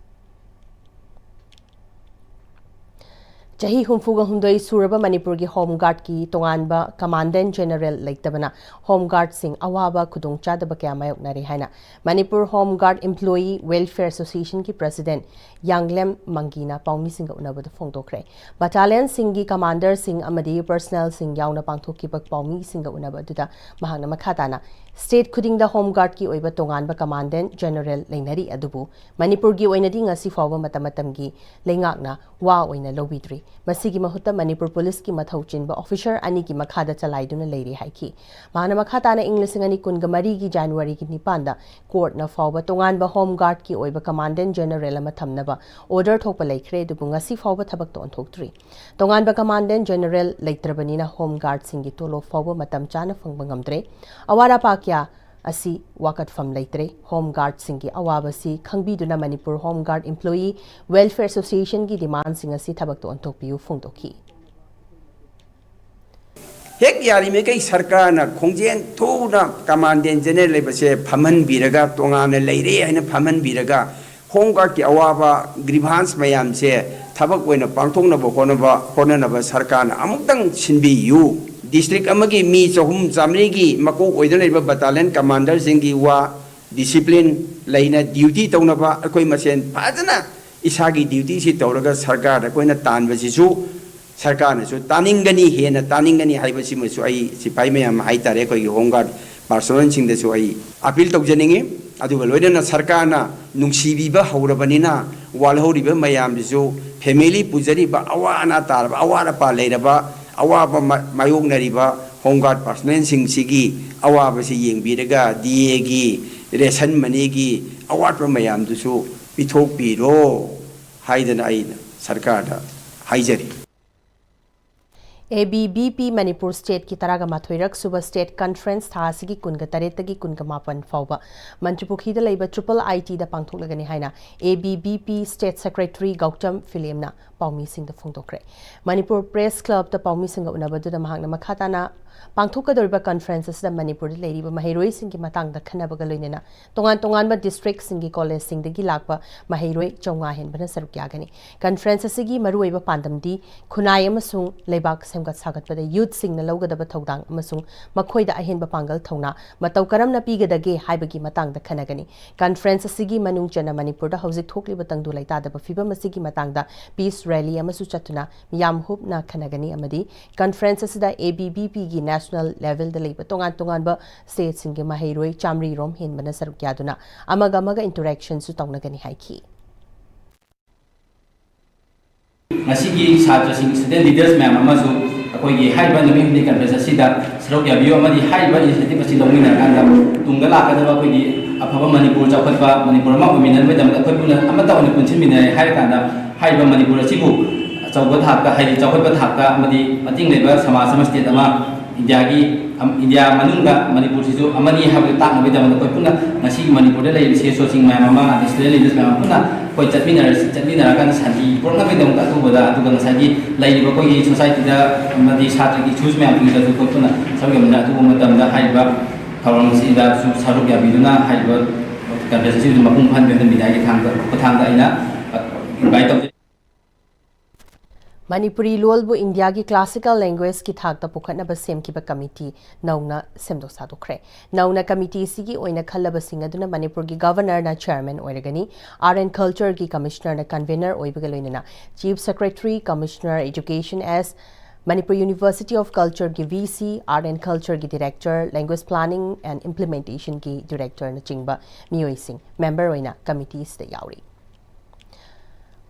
ꯆꯍꯤ ꯍꯨꯝꯐꯨꯒ ꯍꯨꯝꯗꯣꯏ ꯁꯨꯔꯕ ꯃꯅꯤꯄꯨꯔꯒꯤ ꯍꯣꯝ ꯒꯥꯔꯗꯀꯤ ꯇꯣꯉꯥꯟꯕ ꯀꯃꯥꯟꯗꯦꯟ ꯖꯦꯅꯔꯦꯜ ꯂꯩꯇꯕꯅ ꯍꯣꯝ ꯒꯥꯔꯗꯁꯤꯡ ꯑꯋꯥꯕ ꯈꯨꯗꯣꯡꯆꯥꯗꯕ ꯀꯌꯥ ꯃꯥꯌꯣꯛꯅꯔꯤ ꯍꯥꯏꯅ Manipur home guard employee welfare ꯑꯦꯁꯣꯁꯤꯌꯦꯁꯟꯒꯤ ꯄ꯭ꯔꯁꯤꯗꯦꯟꯠ ꯌꯥꯡꯂꯦꯝ ꯃꯪꯒꯤꯅ ꯄꯥꯎꯃꯤꯁꯤꯡꯒ ꯎꯅꯕꯗ ꯐꯣꯡꯗꯣꯛꯈ꯭ꯔꯦ꯫ ꯕꯠꯇꯥꯂꯤꯌꯟꯁꯤꯡꯒꯤ ꯀꯃꯥꯟꯗꯔꯁꯤꯡ ꯑꯃꯗꯤ ꯄꯔꯁꯅꯦꯜꯁꯤꯡ ꯌꯥꯎꯅ ꯄꯥꯡꯊꯣꯛꯈꯤꯕ ꯄꯥꯎꯃꯤꯁꯤꯡꯒ ꯎꯅꯕ ꯑꯗꯨꯗ ꯃꯍꯥꯛꯅ ꯃꯈꯥ ꯇꯥꯅ ꯁ꯭ꯇꯦꯠ ꯈꯨꯗꯤꯡꯗ ꯍꯣꯝ ꯒꯥꯔꯗꯀꯤ ꯑꯣꯏꯕ ꯇꯣꯉꯥꯟꯕ ꯀꯃꯥꯟꯗꯦꯟꯠ ꯖꯦꯅꯔꯦꯜ ꯂꯩꯅꯔꯤ, ꯑꯗꯨꯕꯨ ꯃꯅꯤꯄꯨꯔꯒꯤ ꯑꯣꯏꯅꯗꯤ ꯉꯁꯤ ꯐꯥꯎꯕ ꯃꯇꯝ ꯃꯇꯝꯒꯤ ꯂꯩꯉꯥꯛꯅ ꯋꯥ ꯑꯣꯏꯅ ꯂꯧꯕꯤꯗ꯭ꯔꯤ꯫ ꯃꯁꯤꯒꯤ ꯃꯍꯨꯠꯇ ꯃꯅꯤꯄꯨꯔ ꯄꯨꯂꯤꯁꯀꯤ ꯃꯊꯧ ꯆꯤꯟꯕ ꯑꯣꯐꯤꯁꯔ ꯑꯅꯤꯒꯤ ꯃꯈꯥꯗ ꯆꯂꯥꯏꯗꯨꯅ ꯂꯩꯔꯤ ꯍꯥꯏꯈꯤ꯫ ꯃꯍꯥꯛꯅ ꯃꯈꯥ ꯇꯥꯅ ꯏꯪ ꯂꯤꯁꯤꯡ ꯑꯅꯤ ꯀꯨꯟꯒ ꯃꯔꯤꯒꯤ ꯖꯅꯋꯥꯔꯤꯒꯤ ꯅꯤꯄꯥꯟꯗ ꯀꯣꯔꯠꯅ ꯐꯥꯎꯕ ꯇꯣꯉꯥꯟꯕ ꯍꯣꯝ ꯒꯥꯔꯗꯀꯤ ꯑꯣꯏꯕ ꯀꯃꯥꯟꯗꯦꯟ ꯖꯦꯅꯔꯦꯜ ꯑꯃ ꯊꯝꯅꯕ ꯑꯣꯔꯗꯔ ꯊꯣꯛꯄ ꯂꯩꯈ꯭ꯔꯦ, ꯑꯗꯨꯕꯨ ꯉꯁꯤ ꯐꯥꯎꯕ ꯊꯕꯛꯇ ꯑꯣꯟꯊꯣꯛꯇ꯭ꯔꯤ꯫ ꯇꯣꯉꯥꯟꯕ ꯀꯃꯥꯟꯗꯦꯟ ꯖꯦꯅꯔꯦꯜ ꯂꯩꯇ꯭ꯔꯕꯅꯤꯅ ꯍꯣꯝ ꯒꯥꯔꯗꯁꯤꯡꯒꯤ ꯇꯣꯂꯣꯞ ꯐꯥꯎꯕ ꯃꯇꯝ ꯆꯥꯅ ꯐꯪꯕ ꯉꯝꯗ꯭ꯔꯦ꯫ ꯑꯋꯥꯠ ꯑꯄꯥ ꯀꯌꯥ ꯑꯁꯤ ꯋꯥꯀꯠꯐꯝ ꯂꯩꯇ꯭ꯔꯦ꯫ ꯍꯣꯝ ꯒꯥꯔꯗꯁꯤꯡꯒꯤ ꯑꯋꯥꯕꯁꯤ ꯈꯪꯕꯤꯗꯨꯅ Manipur home guard employee welfare ꯑꯦꯁꯣꯁꯤꯌꯦꯁꯟꯒꯤ ꯗꯤꯃꯥꯟꯁꯤꯡ ꯑꯁꯤ ꯊꯕꯛꯇ ꯑꯣꯟꯊꯣꯛꯄꯤꯌꯨ ꯐꯣꯡꯗꯣꯛꯈꯤ꯫ ꯍꯦꯛ ꯌꯥꯔꯤꯃꯈꯩ ꯁꯔꯀꯥꯔꯅ ꯈꯣꯡꯖꯦꯜ ꯊꯨꯅ ꯀꯃꯥꯟꯗꯦꯟ ꯖꯦꯅꯔꯦꯜ ꯂꯩꯕꯁꯦ ꯐꯝꯍꯟꯕꯤꯔꯒ, ꯇꯣꯉꯥꯟꯅ ꯂꯩꯔꯦ ꯍꯥꯏꯅ ꯐꯝꯍꯟꯕꯤꯔꯒ, ꯍꯣꯝ ꯒꯥꯔꯗꯀꯤ ꯑꯋꯥꯕ ꯒ꯭ꯔꯤꯚꯥꯟꯁ ꯃꯌꯥꯝꯁꯦ ꯊꯕꯛ ꯑꯣꯏꯅ ꯄꯥꯡꯊꯣꯛꯅꯕ ꯍꯣꯠꯅꯕ ꯍꯣꯠꯅꯅꯕ ꯁꯔꯀꯥꯔꯅ ꯑꯃꯨꯛꯇꯪ ꯁꯤꯟꯕꯤꯌꯨ꯫ ꯗꯤꯁꯇ꯭ꯔꯤꯛ ꯑꯃꯒꯤ ꯃꯤ ꯆꯍꯨꯝ ꯆꯥꯃꯔꯤꯒꯤ ꯃꯀꯣꯛ ꯑꯣꯏꯗꯨꯅ ꯂꯩꯔꯤꯕ ꯕꯇꯥꯂꯤꯌꯟ ꯀꯃꯥꯟꯗꯔꯁꯤꯡꯒꯤ ꯋꯥ, ꯗꯤꯁꯤꯄ꯭ꯂꯤꯟ ꯂꯩꯅ ꯗ꯭ꯌꯨꯇꯤ ꯇꯧꯅꯕ, ꯑꯩꯈꯣꯏ ꯃꯁꯦꯟ ꯐꯖꯅ ꯏꯁꯥꯒꯤ ꯗ꯭ꯌꯨꯇꯤꯁꯤ ꯇꯧꯔꯒ ꯁꯔꯀꯥꯔꯗ ꯑꯩꯈꯣꯏꯅ ꯇꯥꯟꯕꯁꯤꯁꯨ ꯁꯔꯀꯥꯔꯅꯁꯨ ꯇꯥꯅꯤꯡꯒꯅꯤ, ꯍꯦꯟꯅ ꯇꯥꯅꯤꯡꯒꯅꯤ ꯍꯥꯏꯕꯁꯤꯃꯁꯨ ꯑꯩ ꯁꯤꯐꯥꯏ ꯃꯌꯥꯝ ꯍꯥꯏꯇꯥꯔꯦ, ꯑꯩꯈꯣꯏꯒꯤ ꯍꯣꯝ ꯒꯥꯔꯗ ꯄꯥꯔꯁꯣꯅꯦꯜꯁꯤꯡꯗꯁꯨ ꯑꯩ ꯑꯄꯤꯜ ꯇꯧꯖꯅꯤꯡꯉꯤ꯫ ꯑꯗꯨꯒ ꯂꯣꯏꯅꯅ ꯁꯔꯀꯥꯔꯅ ꯅꯨꯡꯁꯤꯕꯤꯕ ꯍꯧꯔꯕꯅꯤꯅ, ꯋꯥꯠꯍꯧꯔꯤꯕ ꯃꯌꯥꯝꯗꯨꯁꯨ, ꯐꯦꯃꯤꯂꯤ ꯄꯨꯖꯔꯤꯕ, ꯑꯋꯥ ꯑꯅꯥ ꯇꯥꯔꯕ, ꯑꯋꯥꯠ ꯑꯄꯥ ꯂꯩꯔꯕ, ꯑꯋꯥꯕ ꯃꯥ-, ꯃꯥꯌꯣꯛꯅꯔꯤꯕ ꯍꯣꯝ ꯒꯥꯔꯗ ꯄꯥꯔꯁꯣꯅꯦꯜꯁꯤꯡꯁꯤꯒꯤ ꯑꯋꯥꯕꯁꯤ ꯌꯦꯡꯕꯤꯔꯒ ꯗꯤ ꯑꯦꯒꯤ, ꯔꯦꯁꯟ ꯃꯅꯤꯒꯤ ꯑꯋꯥꯠꯄ ꯃꯌꯥꯝꯗꯨꯁꯨ ꯄꯤꯊꯣꯛꯄꯤꯔꯣ ꯍꯥꯏꯗꯅ ꯑꯩꯅ ꯁꯔꯀꯥꯔꯗ ꯍꯥꯏꯖꯔꯤ꯫ ꯑꯦ ꯕꯤ ꯚꯤ ꯄꯤ ꯃꯅꯤꯄꯨꯔ ꯁ꯭ꯇꯦꯠꯀꯤ ꯇꯔꯥꯒ ꯃꯥꯊꯣꯏꯔꯛ ꯁꯨꯕ ꯁ꯭ꯇꯦꯠ ꯀꯟꯐꯔꯦꯟꯁ ꯊꯥ ꯑꯁꯤꯒꯤ ꯀꯨꯟꯒ ꯇꯔꯦꯠꯇꯒꯤ ꯀꯨꯟꯒ ꯃꯥꯄꯟ ꯐꯥꯎꯕ ꯃꯟꯇ꯭ꯔꯤꯄꯨꯈ꯭ꯔꯤꯗ ꯂꯩꯕ ꯇ꯭ꯔꯤꯄꯜ ꯑꯥꯏ ꯇꯤꯗ ꯄꯥꯡꯊꯣꯛꯂꯒꯅꯤ ꯍꯥꯏꯅ A B V P state secretary Gautam ꯐꯤꯂꯦꯝꯅ ꯄꯥꯎꯃꯤꯁꯤꯡꯗ ꯐꯣꯡꯗꯣꯛꯈ꯭ꯔꯦ꯫ ꯃꯅꯤꯄꯨꯔ ꯄ꯭ꯔꯦꯁ ꯀ꯭ꯂꯕꯇ ꯄꯥꯎꯃꯤꯁꯤꯡꯒ ꯎꯅꯕꯗꯨꯗ ꯃꯍꯥꯛꯅ ꯃꯈꯥ ꯇꯥꯅ ꯄꯥꯡꯊꯣꯛꯀꯗꯧꯔꯤꯕ ꯀꯟꯐꯔꯦꯟꯁ ꯑꯁꯤꯗ ꯃꯅꯤꯄꯨꯔꯗ ꯂꯩꯔꯤꯕ ꯃꯍꯩꯔꯣꯏꯁꯤꯡꯒꯤ ꯃꯇꯥꯡꯗ ꯈꯟꯅꯕꯒ ꯂꯣꯏꯅꯅ ꯇꯣꯉꯥꯟ ꯇꯣꯉꯥꯟꯕ ꯗꯤꯁꯇ꯭ꯔꯤꯛꯁꯤꯡꯒꯤ ꯀꯣꯂꯦꯖꯁꯤꯡꯗꯒꯤ ꯂꯥꯛꯄ ꯃꯍꯩꯔꯣꯏ ꯆꯥꯝꯃꯉꯥ ꯍꯦꯟꯕꯅ ꯁꯔꯨꯛ ꯌꯥꯒꯅꯤ꯫ ꯀꯟꯐꯔꯦꯟꯁ ꯑꯁꯤꯒꯤ ꯃꯔꯨꯑꯣꯏꯕ ꯄꯥꯟꯗꯝꯗꯤ ꯈꯨꯟꯅꯥꯏ ꯑꯃꯁꯨꯡ ꯂꯩꯕꯥꯛ ꯁꯦꯝꯒꯠ ꯁꯥꯒꯠꯄꯗ ꯌꯨꯠꯁꯤꯡꯅ ꯂꯧꯒꯗꯕ ꯊꯧꯗꯥꯡ ꯑꯃꯁꯨꯡ ꯃꯈꯣꯏꯗ ꯑꯍꯦꯟꯕ ꯄꯥꯡꯒꯜ ꯊꯧꯅꯥ ꯃꯇꯧ ꯀꯔꯝꯅ ꯄꯤꯒꯗꯒꯦ ꯍꯥꯏꯕꯒꯤ ꯃꯇꯥꯡꯗ ꯈꯟꯅꯒꯅꯤ꯫ ꯀꯟꯐꯔꯦꯟꯁ ꯑꯁꯤꯒꯤ ꯃꯅꯨꯡ ꯆꯟꯅ ꯃꯅꯤꯄꯨꯔꯗ ꯍꯧꯖꯤꯛ ꯊꯣꯛꯂꯤꯕ ꯇꯪꯗꯨ ꯂꯩꯇꯥꯗꯕ ꯐꯤꯕꯝ ꯑꯁꯤꯒꯤ ꯃꯇꯥꯡꯗ ꯄꯤꯁ ꯔꯦꯂꯤ ꯑꯃꯁꯨ ꯆꯠꯇꯨꯅ ꯃꯤꯌꯥꯝ ꯍꯨꯞꯅ ꯈꯟꯅꯒꯅꯤ ꯑꯃꯗꯤ ꯀꯟꯐꯔꯦꯟꯁ ꯑꯁꯤꯗ ꯑꯦ ꯕꯤ ꯚꯤ ꯄꯤꯒꯤ ꯅꯦꯁꯅꯦꯜ ꯂꯦꯚꯦꯜꯗ ꯂꯩꯕ ꯇꯣꯉꯥꯟ ꯇꯣꯉꯥꯟꯕ ꯁ꯭ꯇꯦꯠꯁꯤꯡꯒꯤ ꯃꯍꯩꯔꯣꯏ ꯆꯥꯃꯔꯤ ꯔꯣꯝ ꯍꯦꯟꯕꯅ ꯁꯔꯨꯛ ꯌꯥꯗꯨꯅ ꯑꯃꯒ ꯑꯃꯒ ꯏꯟꯇꯔꯦꯛꯁꯟꯁꯨ ꯇꯧꯅꯒꯅꯤ ꯍꯥꯏꯈꯤ꯫ ꯉꯁꯤꯒꯤ ꯁꯥꯇ꯭ꯔꯁꯤꯡ, student leaders ꯃꯌꯥꯝ ꯑꯃꯁꯨ ꯑꯩꯈꯣꯏꯒꯤ ꯍꯥꯏꯔꯤꯕ ꯅꯨꯃꯤꯠ ꯍꯨꯝꯅꯤ conference ꯑꯁꯤꯗ ꯁꯔꯨꯛ ꯌꯥꯕꯤꯌꯨ ꯑꯃꯗꯤ ꯍꯥꯏꯔꯤꯕ initiative ꯑꯁꯤ ꯂꯧꯃꯤꯟꯅꯔꯀꯥꯟꯗ ꯇꯨꯡꯗ ꯂꯥꯛꯀꯗꯕ ꯑꯩꯈꯣꯏꯒꯤ ꯑꯐꯕ ꯃꯅꯤꯄꯨꯔ ꯆꯥꯎꯈꯠꯄ ꯃꯅꯤꯄꯨꯔ ꯑꯃ ꯑꯣꯏꯃꯤꯟꯅꯅꯕꯒꯤꯗꯃꯛꯇ ꯑꯩꯈꯣꯏ ꯄꯨꯟꯅ ꯑꯃꯠꯇ ꯑꯣꯏꯅ ꯄꯨꯟꯁꯤꯟꯃꯤꯟꯅꯔꯦ ꯍꯥꯏꯔ ꯀꯥꯟꯗ ꯍꯥꯏꯔꯤꯕ ꯃꯅꯤꯄꯨꯔ ꯑꯁꯤꯕꯨ ꯑꯆꯧꯕ ꯊꯥꯛꯇ, ꯍꯥꯏꯗꯤ ꯆꯥꯎꯈꯠꯄ ꯊꯥꯛꯇ ꯑꯃꯗꯤ ꯃꯇꯤꯡ ꯂꯩꯕ ꯁꯃꯥꯖ ꯑꯃ, state ꯑꯃ, ꯏꯟꯗꯤꯌꯥꯒꯤ, ꯑꯝ, ꯏꯟꯗꯤꯌꯥ ꯃꯅꯨꯡꯗ ꯃꯅꯤꯄꯨꯔꯁꯤꯁꯨ ꯑꯃꯅꯤ ꯍꯥꯏꯕꯗꯨ ꯇꯥꯛꯅꯕꯒꯤꯗꯃꯛꯇ ꯑꯩꯈꯣꯏ ꯄꯨꯟꯅ ꯉꯁꯤꯒꯤ ꯃꯅꯤꯄꯨꯔꯗ ꯂꯩꯔꯤꯕ C S Oꯁꯤꯡ ꯃꯌꯥꯝ ꯑꯃ, ꯑꯗꯩ student leaders ꯃꯌꯥꯝ ꯑꯃ ꯄꯨꯟꯅ ꯑꯩꯈꯣꯏ ꯆꯠꯃꯤꯟꯅꯔꯁꯤ, ꯆꯠꯃꯤꯟꯅꯔꯀꯥꯟꯗ ꯁꯥꯟꯇꯤ ꯄꯨꯔꯛꯅꯕꯒꯤꯗꯃꯛꯇ ꯑꯊꯨꯕꯗ, ꯑꯗꯨꯒ ꯉꯁꯥꯏꯒꯤ ꯂꯩꯔꯤꯕ ꯑꯩꯈꯣꯏꯒꯤ societyꯗ ꯑꯃꯗꯤ ꯁꯥꯇ꯭ꯔꯒꯤ issues ꯃꯌꯥꯝꯁꯤꯡꯗꯁꯨ ꯑꯩꯈꯣꯏ ꯄꯨꯟꯅ ꯁꯔꯨꯛ ꯌꯥꯃꯤꯟꯅ ꯑꯊꯨꯕ ꯃꯇꯝꯗ ꯍꯥꯏꯔꯤꯕ ꯊꯧꯔꯝꯁꯤꯗꯁꯨ ꯁꯔꯨꯛ ꯌꯥꯕꯤꯗꯨꯅ ꯍꯥꯏꯔꯤꯕ conference ꯑꯁꯤꯁꯨ ꯃꯄꯨꯡ ꯐꯥꯍꯟꯕꯤꯗꯨꯅ mediaꯒꯤ ꯊꯥꯡꯗ, ꯈꯨꯠꯊꯥꯡꯗ ꯑꯩꯅ invite ꯇꯧꯖꯩ꯫ ꯃꯅꯤꯄꯨꯔꯤ ꯂꯣꯜꯕꯨ ꯏꯟꯗꯤꯌꯥꯒꯤ classical languageꯅꯧꯅ ꯁꯦꯝꯗꯣꯛ ꯁꯥꯗꯣꯛꯈ꯭ꯔꯦ꯫ ꯅꯧꯅ committee ꯑꯁꯤꯒꯤ ꯑꯣꯏꯅ ꯈꯜꯂꯕꯁꯤꯡ ꯑꯗꯨꯅ ꯃꯅꯤꯄꯨꯔꯒꯤ Governorꯅ chairman ꯑꯣꯏꯔꯒꯅꯤ, Art and Cultureꯒꯤ Commissionerꯅ convener ꯑꯣꯏꯕꯒ ꯂꯣꯏꯅꯅ Chief Secretary, Commissioner Education S, Manipur University of Cultureꯒꯤ V C, Art and Cultureꯒꯤ Director, Language Planning and Implementationꯒꯤ Directorꯅꯆꯤꯡꯕ ꯃꯤꯑꯣꯏꯁꯤꯡ member ꯑꯣꯏꯅ committee ꯑꯁꯤꯗ ꯌꯥꯎꯔꯤ꯫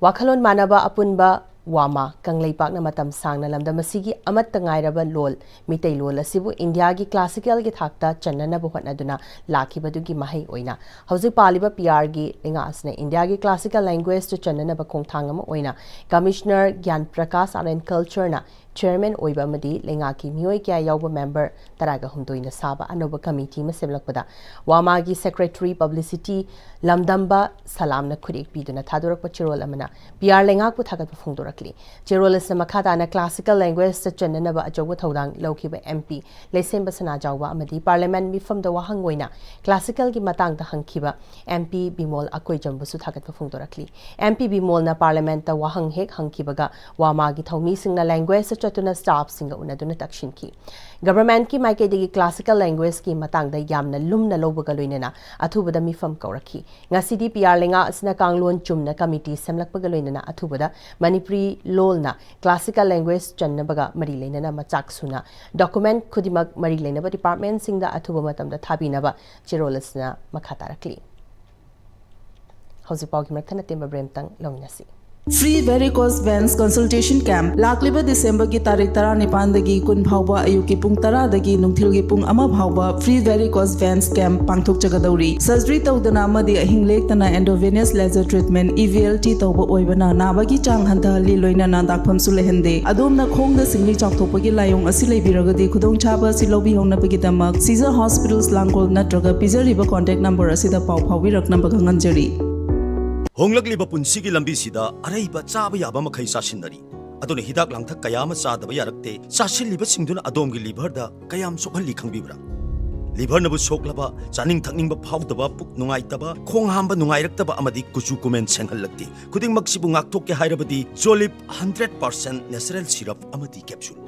ꯋꯥꯈꯜꯂꯣꯟ ꯃꯥꯟꯅꯕ ꯑꯄꯨꯟꯕ ꯋꯥꯃꯥ ꯀꯪꯂꯩꯄꯥꯛꯅ ꯃꯇꯝ ꯁꯥꯡꯅ ꯂꯝꯗꯝ ꯑꯁꯤꯒꯤ ꯑꯃꯠꯇ ꯉꯥꯏꯔꯕ ꯂꯣꯜ ꯃꯤꯇꯩꯂꯣꯟ ꯑꯁꯤꯕꯨ ꯏꯟꯗꯤꯌꯥꯒꯤ classicalꯒꯤ ꯊꯥꯛꯇ ꯆꯟꯅꯅꯕ ꯍꯣꯠꯅꯗꯨꯅ ꯂꯥꯛꯈꯤꯕꯗꯨꯒꯤ ꯃꯍꯩ ꯑꯣꯏꯅ ꯍꯧꯖꯤꯛ ꯄꯥꯜꯂꯤꯕ P Rꯒꯤ ꯂꯩꯉꯥꯛ ꯑꯁꯤꯅ ꯏꯟꯗꯤꯌꯥꯒꯤ classical languagemindꯇ ꯆꯟꯅꯅꯕ ꯈꯣꯡꯊꯥꯡ ꯑꯃ ꯑꯣꯏꯅ Commissioner ꯒ꯭ꯌꯥꯟ ꯄ꯭ꯔꯀꯥꯁ, Art and Cultureꯅ chairman ꯑꯣꯏꯕ ꯑꯃꯗꯤ ꯂꯩꯉꯥꯛꯀꯤ ꯃꯤꯑꯣꯏ ꯀꯌꯥ ꯌꯥꯎꯕ member ꯇꯔꯥꯒ ꯍꯨꯝꯗꯣꯏꯅ ꯁꯥꯕ ꯑꯅꯧꯕ committee ꯑꯃ ꯁꯦꯝꯂꯛꯄꯗ ꯋꯥꯃꯥꯒꯤ secretary publicity ꯂꯝꯗꯝꯕ ꯁꯂꯥꯝꯅ ꯈꯨꯠꯌꯦꯛ ꯄꯤꯗꯨꯅ ꯊꯥꯗꯣꯔꯛꯄ ꯆꯦꯔꯣꯜ ꯑꯃꯅ P R ꯂꯩꯉꯥꯛꯄꯨ ꯊꯥꯒꯠꯄ ꯐꯣꯡꯗꯣꯔꯛꯂꯤ꯫ ꯆꯦꯔꯣꯜ ꯑꯁꯤꯅ ꯃꯈꯥ ꯇꯥꯅ classical languageꯇ ꯆꯟꯅꯅꯕ ꯑꯆꯧꯕ ꯊꯧꯗꯥꯡ ꯂꯧꯈꯤꯕ M P ꯂꯩꯁꯦꯝꯕ ꯁꯅꯥꯖꯥꯎꯕ ꯑꯃꯗꯤ parliament ꯃꯤꯐꯝꯗ ꯋꯥꯍꯪ ꯑꯣꯏꯅ classicalꯒꯤ ꯃꯇꯥꯡꯗ ꯍꯪꯈꯤꯕ M P ꯕꯤꯃꯣꯜ ꯑꯀꯣꯏꯖꯝꯕꯨꯁꯨ ꯊꯥꯒꯠꯄ ꯐꯣꯡꯗꯣꯔꯛꯂꯤ꯫ M P ꯕꯤꯃꯣꯜꯅ parliamentꯇ ꯋꯥꯍꯪ ꯍꯦꯛ ꯍꯪꯈꯤꯕꯒ ꯋꯥꯃꯥꯒꯤ ꯊꯧꯃꯤꯁꯤꯡꯅ languageꯇ ꯆꯠꯇꯨꯅ staffꯁꯤꯡꯒ ꯎꯅꯗꯨꯅ ꯇꯛꯁꯤꯟꯈꯤ꯫ Governmentꯀꯤ ꯃꯥꯏꯀꯩꯗꯒꯤ classical languagehueꯒꯤ ꯃꯇꯥꯡꯗ ꯌꯥꯝꯅ ꯂꯨꯝꯅ ꯂꯧꯕꯒ ꯂꯣꯏꯅꯅ ꯑꯊꯨꯕꯗ ꯃꯤꯐꯝ ꯀꯧꯔꯛꯈꯤ꯫ ꯉꯁꯤꯗꯤ P R ꯂꯩꯉꯥꯛ ꯑꯁꯤꯅ ꯀꯥꯡꯂꯣꯟ ꯆꯨꯝꯅ committee ꯁꯦꯝꯂꯛꯄꯒ ꯂꯣꯏꯅꯅ ꯑꯊꯨꯕꯗ ꯃꯅꯤꯄꯨꯔꯤ ꯂꯣꯜꯅ classical language ꯆꯟꯅꯕꯒ ꯃꯔꯤ ꯂꯩꯅꯅ ꯃꯆꯥꯛ ꯁꯨꯅ document ꯈꯨꯗꯤꯡꯃꯛ ꯃꯔꯤ ꯂꯩꯅꯕ departmentꯁꯤꯡꯗ ꯑꯊꯨꯕ ꯃꯇꯝꯗ ꯊꯥꯕꯤꯅꯕ ꯆꯦꯔꯣꯜ ꯑꯁꯤꯅ ꯃꯈꯥ ꯇꯥꯔꯛꯂꯤ꯫ ꯍꯧꯖꯤꯛ ꯄꯥꯎꯒꯤ ꯃꯔꯛ ꯊꯠꯅ ꯇꯦꯟꯕ break ꯑꯃꯇꯪ ꯂꯧꯃꯤꯟꯅꯁꯤ꯫ Free Varicose Veins Consultation Camp ꯂꯥꯛꯂꯤꯕ ꯗꯤꯁꯦꯝꯕꯔꯒꯤ ꯇꯥꯔꯤꯛ ꯇꯔꯥꯅꯤꯄꯥꯟꯗꯒꯤ ꯀꯨꯟ ꯐꯥꯎꯕ ꯑꯌꯨꯛꯀꯤ ꯄꯨꯡ ꯇꯔꯥꯗꯒꯤ ꯅꯨꯡꯊꯤꯜꯒꯤ ꯄꯨꯡ ꯑꯃ ꯐꯥꯎꯕ Free Varicose Veins Camp ꯄꯥꯡꯊꯣꯛꯆꯒꯗꯧꯔꯤ꯫ ꯁꯔꯖꯔꯤ ꯇꯧꯗꯅ ꯑꯃꯗꯤ ꯑꯍꯤꯡ ꯂꯦꯛꯇꯅ Intravenous Laser Treatment, E V L T, ꯇꯧꯕ ꯑꯣꯏꯕꯅ ꯅꯥꯕꯒꯤ ꯆꯥꯡ ꯍꯟꯊꯍꯜꯂꯤ, ꯂꯣꯏꯅꯅ ꯗꯥꯛꯐꯝꯁꯨ ꯂꯩꯍꯟꯗꯦ꯫ ꯑꯗꯣꯝꯅ ꯈꯣꯡꯗ ꯁꯤꯡꯂꯤ ꯆꯥꯎꯊꯣꯛꯄꯒꯤ ꯂꯥꯏꯑꯣꯡ ꯑꯁꯤ ꯂꯩꯕꯤꯔꯒꯗꯤ ꯈꯨꯗꯣꯡꯆꯥꯕ ꯑꯁꯤ ꯂꯧꯕꯤꯍꯧꯅꯕꯒꯤꯗꯃꯛ Seizure Hospitals ꯂꯥꯡꯒꯣꯜ ꯅꯠꯇ꯭ꯔꯒ ꯄꯤꯖꯔꯤꯕ contact number ꯑꯁꯤꯗ ꯄꯥꯎ ꯐꯥꯎꯕꯤꯔꯛꯅꯕ ꯈꯪꯍꯟꯖꯔꯤ꯫ ꯍꯣꯡꯂꯛꯂꯤꯕ ꯄꯨꯟꯁꯤꯒꯤ ꯂꯝꯕꯤꯁꯤꯗ ꯑꯔꯩꯕ ꯆꯥꯕ ꯌꯥꯕ ꯃꯈꯩ ꯆꯥꯁꯤꯟꯅꯔꯤ꯫ ꯑꯗꯨꯅ ꯍꯤꯗꯥꯛ ꯂꯥꯡꯊꯛ ꯀꯌꯥ ꯑꯃ ꯆꯥꯗꯕ ꯌꯥꯔꯛꯇꯦ꯫ ꯆꯥꯁꯤꯜꯂꯤꯕꯁꯤꯡꯗꯨꯅ ꯑꯗꯣꯝꯒꯤ liverꯗ ꯀꯌꯥꯝ ꯁꯣꯛꯍꯜꯂꯤ ꯈꯪꯕꯤꯕ꯭ꯔꯥ? Liverꯅꯕꯨ ꯁꯣꯛꯂꯕ, ꯆꯥꯅꯤꯡ ꯊꯛꯅꯤꯡꯕ ꯐꯥꯎꯗꯕ, ꯄꯨꯛ ꯅꯨꯡꯉꯥꯏꯇꯕ, ꯈꯣꯡ ꯍꯥꯝꯕ ꯅꯨꯡꯉꯥꯏꯔꯛꯇꯕ ꯑꯃꯗꯤ ꯀꯨꯆꯨ ꯀꯨꯃꯦꯟ ꯁꯦꯡꯍꯜꯂꯛꯇꯦ꯫ ꯈꯨꯗꯤꯡꯃꯛꯁꯤꯕꯨ ꯉꯥꯛꯊꯣꯛꯀꯦ ꯍꯥꯏꯔꯕꯗꯤ Jolib hundred percent natural syrup ꯑꯃꯗꯤ capsule꯫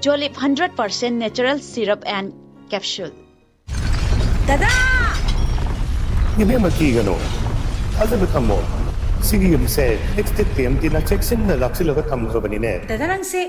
Jolib hundred percent natural syrup and capsule꯫ ꯗꯗꯥ! ꯏꯕꯦꯝꯃ, ꯀꯤꯒꯅꯨ꯫ ꯊꯥꯖꯕ ꯊꯝꯃꯣ꯫ ꯁꯤꯒꯤ ꯌꯨꯝꯁꯦ Extech T M Tꯅ ꯆꯦꯛꯁꯤꯟꯅ ꯂꯥꯛꯁꯤꯜꯂꯒ ꯊꯝꯈ꯭ꯔꯕꯅꯤꯅꯦ꯫ ꯗꯗꯥ, ꯅꯪꯁꯦ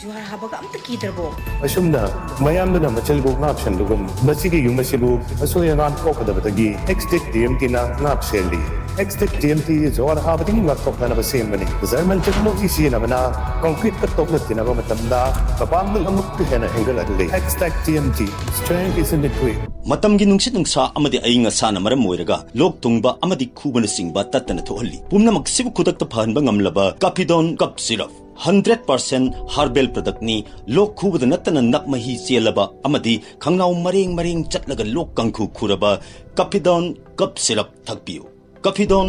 ꯖꯨꯍꯥꯔ ꯍꯥꯕꯒ ꯑꯝꯇ ꯀꯤꯗ꯭ꯔꯕꯣ? ꯑꯁꯨꯝꯅ ꯃꯌꯥꯝꯗꯨꯅ ꯃꯆꯜꯕꯨ ꯉꯥꯛꯁꯟꯕꯒꯨꯝ, ꯃꯁꯤꯒꯤ ꯌꯨꯝ ꯑꯁꯤꯕꯨ ꯑꯁꯣꯏ ꯑꯉꯥꯝ ꯊꯣꯛꯀꯗꯕꯗꯒꯤ Extech T M Tꯅ ꯉꯥꯛ ꯁꯦꯜꯂꯤ꯫ Extech T M T ꯖꯨꯍꯥꯔ ꯍꯥꯕꯗꯒꯤ ꯉꯥꯛꯊꯣꯛꯅꯅꯕ ꯁꯦꯝꯕꯅꯤ꯫ German technology ꯁꯤꯖꯤꯟꯅꯕꯅ concreteꯀ ꯇꯣꯛꯅ ꯇꯤꯟꯅꯕ ꯃꯇꯝꯗ ꯃꯄꯥꯡꯒꯜ ꯑꯃꯨꯛꯀ ꯍꯦꯟꯅ ꯍꯦꯟꯒꯠꯍꯜꯂꯤ꯫ Extech T M T, strength is in the grip. ꯃꯇꯝꯒꯤ ꯅꯨꯡꯁꯤꯠ ꯅꯨꯡꯁꯥ ꯑꯃꯗꯤ ꯑꯏꯪ ꯑꯁꯥꯅ ꯃꯔꯝ ꯑꯣꯏꯔꯒ ꯂꯣꯛ ꯊꯨꯡꯕ ꯑꯃꯗꯤ ꯈꯨꯕꯅꯆꯤꯡꯕ ꯇꯠꯇꯅ ꯊꯣꯛꯍꯜꯂꯤ꯫ ꯄꯨꯝꯅꯃꯛꯁꯤꯕꯨ ꯈꯨꯗꯛꯇ ꯐꯍꯟꯕ ꯉꯝꯂꯕ Capidon Cough Syrup꯫ Hundred percent herbal productꯅꯤ꯫ ꯂꯣꯛ ꯈꯨꯕꯗ ꯅꯠꯇꯅ ꯅꯞ ꯃꯍꯤ ꯆꯦꯜꯂꯕ ꯑꯃꯗꯤ ꯈꯪꯅꯥꯎ ꯃꯔꯦꯡ ꯃꯔꯦꯡ ꯆꯠꯂꯒ ꯂꯣꯛ ꯀꯥꯡꯈꯨ ꯈꯨꯔꯕ Capidon Cough Syrup ꯊꯛꯄꯤꯌꯨ꯫ Capidon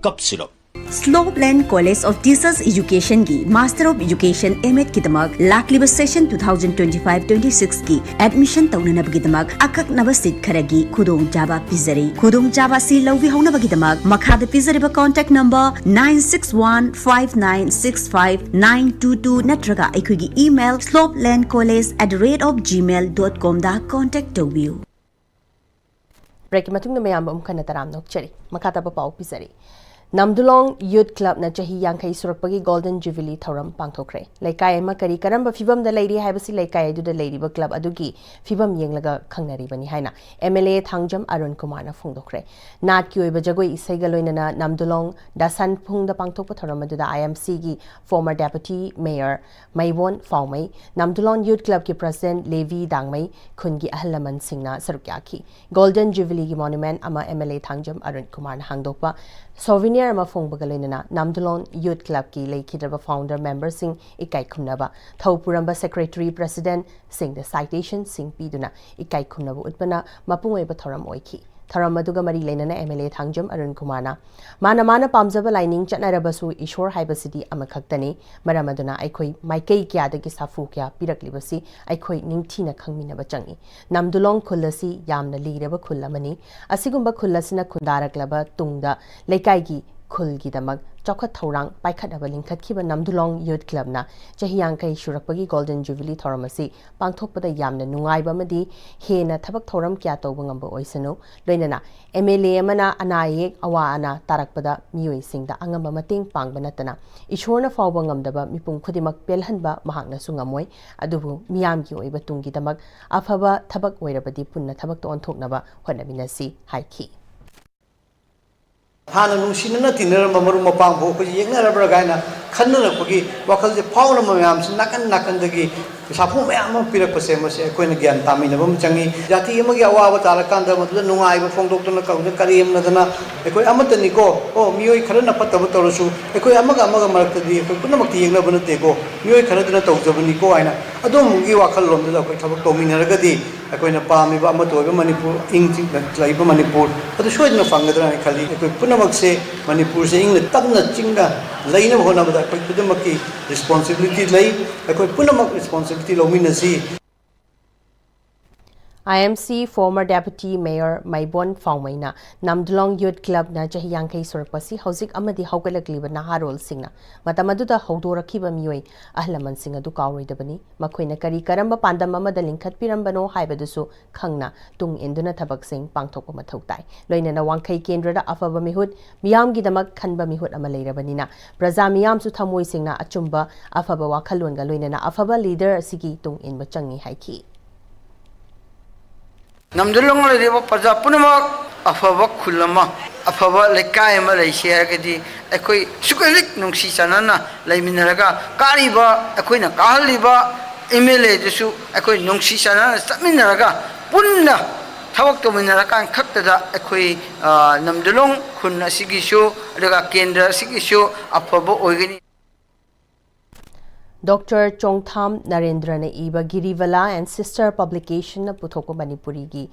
Cough Syrup꯫ Slopeland College of Teachers Educationꯒꯤ Master of Education M.Edꯀꯤꯗꯃꯛ ꯂꯥꯛꯂꯤꯕ session two thousand twenty five twenty sixꯀꯤ admission ꯇꯧꯅꯅꯕꯒꯤꯗꯃꯛ ꯑꯀꯛꯅꯕ seat ꯈꯔꯒꯤ ꯈꯨꯗꯣꯡꯆꯥꯕ ꯄꯤꯖꯔꯤ꯫ ꯈꯨꯗꯣꯡꯆꯥꯕ ꯑꯁꯤ ꯂꯧꯕꯤꯍꯧꯅꯕꯒꯤꯗꯃꯛ ꯃꯈꯥꯗ ꯄꯤꯖꯔꯤꯕ contact number nine six one five nine six five nine two two ꯅꯠꯇ꯭ꯔꯒ ꯑꯩꯈꯣꯏꯒꯤ email slopelandcollege at the rate of gmail dot comꯗ contact ꯇꯧꯕꯤꯌꯨ꯫ Breakꯀꯤ ꯃꯇꯨꯡꯗ ꯃꯌꯥꯝꯕꯨ ꯑꯃꯨꯛ ꯍꯟꯅ ꯇꯔꯥꯝꯅ ꯑꯣꯛꯆꯔꯤ꯫ ꯃꯈꯥ ꯇꯥꯕ ꯄꯥꯎ ꯄꯤꯖꯔꯤ꯫ ꯅꯝꯗꯨꯂꯣꯡ ꯌꯨꯠ ꯀ꯭ꯂꯕꯅ ꯆꯍꯤ ꯌꯥꯡꯈꯩ ꯁꯨꯔꯛꯄꯒꯤ ꯒꯣꯜꯗꯟ ꯖꯨꯕꯤꯂꯤ ꯊꯧꯔꯝ ꯄꯥꯡꯊꯣꯛꯈ꯭ꯔꯦ꯫ ꯂꯩꯀꯥꯏ ꯑꯃ ꯀꯔꯤ ꯀꯔꯝꯕ ꯐꯤꯕꯝꯗ ꯂꯩꯔꯤ ꯍꯥꯏꯕꯁꯤ ꯂꯩꯀꯥꯏ ꯑꯗꯨꯗ ꯂꯩꯔꯤꯕ ꯀ꯭ꯂꯕ ꯑꯗꯨꯒꯤ ꯐꯤꯕꯝ ꯌꯦꯡꯂꯒ ꯈꯪꯅꯔꯤꯕꯅꯤ ꯍꯥꯏꯅ ꯑꯦꯝ ꯑꯦꯜ ꯑꯦ ꯊꯥꯡꯖꯝ ꯑꯔꯨꯟ ꯀꯨꯃꯥꯔꯅ ꯐꯣꯡꯗꯣꯛꯈ꯭ꯔꯦ꯫ ꯅꯥꯠꯀꯤ ꯑꯣꯏꯕ ꯖꯒꯣꯏ ꯏꯁꯩꯒ ꯂꯣꯏꯅꯅ ꯅꯝꯗꯨꯂꯣꯡ ꯗꯥꯁꯟꯐꯨꯡꯗ ꯄꯥꯡꯊꯣꯛꯄ ꯊꯧꯔꯝ ꯑꯗꯨꯗ ꯑꯥꯏ ꯑꯦꯝ ꯁꯤꯒꯤ ꯐꯣꯔꯃꯔ ꯗꯦꯄꯨꯇꯤ ꯃꯦꯌꯔ ꯃꯩꯕꯣꯟ ꯐꯥꯎꯃꯩ, ꯅꯝꯗꯨꯂꯣꯡ ꯌꯨꯠ ꯀ꯭ꯂꯕꯀꯤ ꯄ꯭ꯔꯁꯤꯗꯦꯟꯠ ꯂꯦꯕꯤ ꯗꯥꯡꯃꯩ, ꯈꯨꯟꯒꯤ ꯑꯍꯜ ꯂꯃꯟꯁꯤꯡꯅ ꯁꯔꯨꯛ ꯌꯥꯈꯤ꯫ ꯒꯣꯜꯗꯟ ꯖꯨꯕꯤꯂꯤꯒꯤ ꯃꯣꯅꯨꯃꯦꯟꯠ ꯑꯃ ꯑꯦꯝ ꯑꯦꯜ ꯑꯦ ꯊꯥꯡꯖꯝ ꯑꯔꯨꯟ ꯀꯨꯃꯥꯔꯅ ꯍꯥꯡꯗꯣꯛꯄ, ꯁꯣꯚꯤꯅꯤꯌꯔ ꯑꯃ ꯐꯣꯡꯕꯒ ꯂꯣꯏꯅꯅ ꯅꯝꯗꯨꯂꯣꯡ ꯌꯨꯠ ꯀ꯭ꯂꯕꯀꯤ ꯂꯩꯈꯤꯗ꯭ꯔꯕ ꯐꯥꯎꯟꯗꯔ ꯃꯦꯝꯕꯔꯁꯤꯡ ꯏꯀꯥꯏ ꯈꯨꯝꯅꯕ, ꯊꯧ ꯄꯨꯔꯝꯕ ꯁꯦꯀ꯭ꯔꯦꯇꯔꯤ ꯄ꯭ꯔꯁꯤꯗꯦꯟꯠꯁꯤꯡꯗ ꯁꯥꯏꯇꯦꯁꯟꯁꯤꯡ ꯄꯤꯗꯨꯅ ꯏꯀꯥꯏ ꯈꯨꯝꯅꯕ ꯎꯠꯄꯅ ꯃꯄꯨꯡ ꯑꯣꯏꯕ ꯊꯧꯔꯝ ꯑꯣꯏꯈꯤ꯫ ꯊꯧꯔꯝ ꯑꯗꯨꯒ ꯃꯔꯤ ꯂꯩꯅꯅ ꯑꯦꯝ ꯑꯦꯜ ꯑꯦ ꯊꯥꯡꯖꯝ ꯑꯔꯨꯟ ꯀꯨꯃꯥꯔꯅ, ꯃꯥꯅ ꯃꯥꯅ ꯄꯥꯝꯖꯕ ꯂꯥꯏꯅꯤꯡ ꯆꯠꯅꯔꯕꯁꯨ ꯏꯁꯣꯔ ꯍꯥꯏꯕꯁꯤꯗꯤ ꯑꯃꯈꯛꯇꯅꯤ, ꯃꯔꯝ ꯑꯗꯨꯅ ꯑꯩꯈꯣꯏ ꯃꯥꯏꯀꯩ ꯀꯌꯥꯗꯒꯤ ꯁꯥꯐꯨ ꯀꯌꯥ ꯄꯤꯔꯛꯂꯤꯕꯁꯤ ꯑꯩꯈꯣꯏ ꯅꯤꯡꯊꯤꯅ ꯈꯪꯃꯤꯟꯅꯕ ꯆꯪꯏ꯫ ꯅꯝꯗꯨꯂꯣꯡ ꯈꯨꯜ ꯑꯁꯤ ꯌꯥꯝꯅ ꯂꯤꯔꯕ ꯈꯨꯜ ꯑꯃꯅꯤ꯫ ꯑꯁꯤꯒꯨꯝꯕ ꯈꯨꯜ ꯑꯁꯤꯅ ꯈꯨꯟꯗꯥꯔꯛꯂꯕ ꯇꯨꯡꯗ ꯂꯩꯀꯥꯏꯒꯤ ꯈꯨꯜꯒꯤꯗꯃꯛ ꯆꯥꯎꯈꯠ ꯊꯧꯔꯥꯡ ꯄꯥꯏꯈꯠꯅꯕ ꯂꯤꯡꯈꯠꯈꯤꯕ ꯅꯝꯗꯨꯂꯣꯡ ꯌꯨꯠ ꯀ꯭ꯂꯕꯅ ꯆꯍꯤ ꯌꯥꯡꯈꯩ ꯁꯨꯔꯛꯄꯒꯤ ꯒꯣꯜꯗꯟ ꯖꯨꯕꯤꯂꯤ ꯊꯧꯔꯝ ꯑꯁꯤ ꯄꯥꯡꯊꯣꯛꯄꯗ ꯌꯥꯝꯅ ꯅꯨꯡꯉꯥꯏꯕ ꯑꯃꯗꯤ ꯍꯦꯟꯅ ꯊꯕꯛ ꯊꯧꯔꯝ ꯀꯌꯥ ꯇꯧꯕ ꯉꯝꯕ ꯑꯣꯏꯁꯅꯨ꯫ ꯂꯣꯏꯅꯅ ꯑꯦꯝ ꯑꯦꯜ ꯑꯦ ꯑꯃꯅ ꯑꯅꯥ ꯑꯌꯦꯛ, ꯑꯋꯥ ꯑꯅꯥ ꯇꯥꯔꯛꯄꯗ ꯃꯤꯑꯣꯏꯁꯤꯡꯗ ꯑꯉꯝꯕ ꯃꯇꯦꯡ ꯄꯥꯡꯕ ꯅꯠꯇꯅ ꯏꯁꯣꯔꯅ ꯐꯥꯎꯕ ꯉꯝꯗꯕ ꯃꯤꯄꯨꯝ ꯈꯨꯗꯤꯡꯃꯛ ꯄꯦꯜꯍꯟꯕ ꯃꯍꯥꯛꯅꯁꯨ ꯉꯝꯃꯣꯏ꯫ ꯑꯗꯨꯕꯨ ꯃꯤꯌꯥꯝꯒꯤ ꯑꯣꯏꯕ ꯇꯨꯡꯒꯤꯗꯃꯛ ꯑꯐꯕ ꯊꯕꯛ ꯑꯣꯏꯔꯕꯗꯤ ꯄꯨꯟꯅ ꯊꯕꯛꯇ ꯑꯣꯟꯊꯣꯛꯅꯕ ꯍꯣꯠꯅꯃꯤꯟꯅꯁꯤ ꯍꯥꯏꯈꯤ꯫ ꯍꯥꯟꯅ ꯅꯨꯡꯁꯤꯅꯅ ꯇꯤꯟꯅꯔꯝꯕ ꯃꯔꯨꯞ ꯃꯄꯥꯡꯕꯨ ꯑꯩꯈꯣꯏꯁꯦ ꯌꯦꯛꯅꯔꯕ꯭ꯔꯥ ꯀꯥꯏꯅ ꯈꯟꯅꯔꯛꯄꯒꯤ ꯋꯥꯈꯜꯁꯦ ꯐꯥꯎꯅꯕ ꯃꯌꯥꯝꯁꯤ ꯅꯥꯀꯟ ꯅꯥꯀꯟꯗꯒꯤ ꯁꯥꯐꯨ ꯃꯌꯥꯝ ꯑꯃ ꯄꯤꯔꯛꯄꯁꯦ, ꯃꯁꯤ ꯑꯩꯈꯣꯏꯅ ꯒ꯭ꯌꯥꯟ ꯇꯥꯃꯤꯟꯅꯕ ꯑꯃ ꯆꯪꯉꯤ꯫ ꯖꯥꯇꯤ ꯑꯃꯒꯤ ꯑꯋꯥꯕ ꯇꯥꯔꯀꯥꯟꯗ ꯃꯗꯨꯗ ꯅꯨꯡꯉꯥꯏꯕ ꯐꯣꯡꯗꯣꯛꯇꯅ, ꯀꯧꯗꯅ ꯀꯔꯦꯝꯅꯗꯅ, ꯑꯩꯈꯣꯏ ꯑꯃꯠꯇꯅꯤꯀꯣ, ꯑꯣ, ꯃꯤꯑꯣꯏ ꯈꯔꯅ ꯐꯠꯇꯕ ꯇꯧꯔꯁꯨ ꯑꯩꯈꯣꯏ ꯑꯃꯒ ꯑꯃꯒ ꯃꯔꯛꯇꯗꯤ ꯑꯩꯈꯣꯏ ꯄꯨꯝꯅꯃꯛꯇꯤ ꯌꯦꯛꯅꯕ ꯅꯠꯇꯦꯀꯣ, ꯃꯤꯑꯣꯏ ꯈꯔꯗꯨꯅ ꯇꯧꯖꯕꯅꯤꯀꯣ ꯍꯥꯏꯅ ꯑꯗꯨꯝꯕꯒꯤ ꯋꯥꯈꯜꯂꯣꯝꯗꯨꯗ ꯑꯩꯈꯣꯏ ꯊꯕꯛ ꯇꯧꯃꯤꯟꯅꯔꯒꯗꯤ ꯑꯩꯈꯣꯏꯅ ꯄꯥꯝꯃꯤꯕ ꯑꯃꯠꯇ ꯑꯣꯏꯕ ꯃꯅꯤꯄꯨꯔ, ꯏꯪ ꯆꯤꯛꯅ ꯂꯩꯕ ꯃꯅꯤꯄꯨꯔ ꯑꯗꯨ ꯁꯣꯏꯗꯅ ꯐꯪꯒꯗ꯭ꯔꯥ ꯍꯥꯏꯅ ꯈꯜꯂꯤ꯫ ꯑꯩꯈꯣꯏ ꯄꯨꯝꯅꯃꯛꯁꯦ ꯃꯅꯤꯄꯨꯔꯁꯦ ꯏꯪꯅ ꯇꯞꯅ ꯆꯤꯡꯅ ꯂꯩꯅꯕ ꯍꯣꯠꯅꯕꯗ ꯑꯩꯈꯣꯏ ꯈꯨꯗꯤꯡꯃꯛꯀꯤ ꯔꯦꯁꯄꯣꯟꯁꯤꯕꯤꯂꯤꯇꯤ ꯂꯩ꯫ ꯑꯩꯈꯣꯏ ꯄꯨꯝꯅꯃꯛ ꯔꯦꯁꯄꯣꯟꯁꯤꯕꯤꯂꯤꯇꯤ ꯂꯧꯃꯤꯟꯅꯁꯤ꯫ I M C former Deputy Mayor ꯃꯥꯏꯕꯣꯟ ꯐꯥꯎꯃꯩꯅ ꯅꯝꯗꯨꯂꯣꯡ Youth Clubꯅ ꯆꯍꯤ ꯌꯥꯡꯈꯩ ꯁꯨꯔꯛꯄꯁꯤ ꯍꯧꯖꯤꯛ ꯑꯃꯗꯤ ꯍꯧꯒꯠꯂꯛꯂꯤꯕ ꯅꯍꯥꯔꯣꯜꯁꯤꯡꯅ ꯃꯇꯝ ꯑꯗꯨꯗ ꯍꯧꯗꯣꯔꯛꯈꯤꯕ ꯃꯤꯑꯣꯏ ꯑꯍꯜ ꯂꯃꯟꯁꯤꯡ ꯑꯗꯨ ꯀꯥꯎꯔꯣꯏꯗꯕꯅꯤ꯫ ꯃꯈꯣꯏꯅ ꯀꯔꯤ ꯀꯔꯝꯕ ꯄꯥꯟꯗꯝ ꯑꯃꯗ ꯂꯤꯡꯈꯠꯄꯤꯔꯝꯕꯅꯣ ꯍꯥꯏꯕꯗꯨꯁꯨ ꯈꯪꯅ ꯇꯨꯡ ꯏꯟꯗꯨꯅ ꯊꯕꯛꯁꯤꯡ ꯄꯥꯡꯊꯣꯛꯄ ꯃꯊꯧ ꯇꯥꯏ꯫ ꯂꯣꯏꯅꯅ ꯋꯥꯡꯈꯩ ꯀꯦꯟꯗ꯭ꯔꯗ ꯑꯐꯕ ꯃꯤꯍꯨꯠ, ꯃꯤꯌꯥꯝꯒꯤꯗꯃꯛ ꯈꯟꯕ ꯃꯤꯍꯨꯠ ꯑꯃ ꯂꯩꯔꯕꯅꯤꯅ ꯄ꯭ꯔꯖꯥ ꯃꯤꯌꯥꯝꯁꯨ ꯊꯃꯣꯏ ꯁꯦꯡꯅ ꯑꯆꯨꯝꯕ ꯑꯐꯕ ꯋꯥꯈꯜꯂꯣꯟꯒ ꯂꯣꯏꯅꯅ ꯑꯐꯕ leader ꯑꯁꯤꯒꯤ ꯇꯨꯡ ꯏꯟꯕ ꯆꯪꯏ ꯍꯥꯏꯈꯤ꯫ ꯅꯝꯗꯨꯂꯣꯡ ꯂꯩꯔꯤꯕ ꯄ꯭ꯔꯖꯥ ꯄꯨꯝꯅꯃꯛ ꯑꯐꯕ ꯈꯨꯜ ꯑꯃ, ꯑꯐꯕ ꯂꯩꯀꯥꯏ ꯑꯃ ꯂꯩꯁꯤ ꯍꯥꯏꯔꯒꯗꯤ ꯑꯩꯈꯣꯏ ꯁꯨꯛ ꯍꯦꯛ ꯅꯨꯡꯁꯤ ꯆꯥꯟꯅꯅ ꯂꯩꯃꯤꯟꯅꯔꯒ ꯀꯥꯔꯤꯕ, ꯑꯩꯈꯣꯏꯅ ꯀꯥꯍꯜꯂꯤꯕ ꯑꯦꯝ ꯑꯦꯜ ꯑꯦꯗꯨꯁꯨ ꯑꯩꯈꯣꯏ ꯅꯨꯡꯁꯤ ꯆꯥꯟꯅꯅ ꯆꯠꯃꯤꯟꯅꯔꯒ ꯄꯨꯟꯅ ꯊꯕꯛ ꯇꯧꯃꯤꯟꯅꯔꯀꯥꯟ ꯈꯛꯇꯗ ꯑꯩꯈꯣꯏ, ꯑ, ꯅꯝꯗꯨꯂꯣꯡ ꯈꯨꯟ ꯑꯁꯤꯒꯤꯁꯨ ꯑꯗꯨꯒ ꯀꯦꯟꯗ꯭ꯔ ꯑꯁꯤꯒꯤꯁꯨ ꯑꯐꯕ ꯑꯣꯏꯒꯅꯤ꯫ ꯗꯣꯛꯇꯔ ꯆꯣꯡꯊꯥꯝ ꯅꯔꯦꯟꯗ꯭ꯔꯅ ꯏꯕ ꯒꯤꯔꯤꯕꯂꯥ and Sister Publicationꯅ ꯄꯨꯊꯣꯛꯄ ꯃꯅꯤꯄꯨꯔꯤꯒꯤ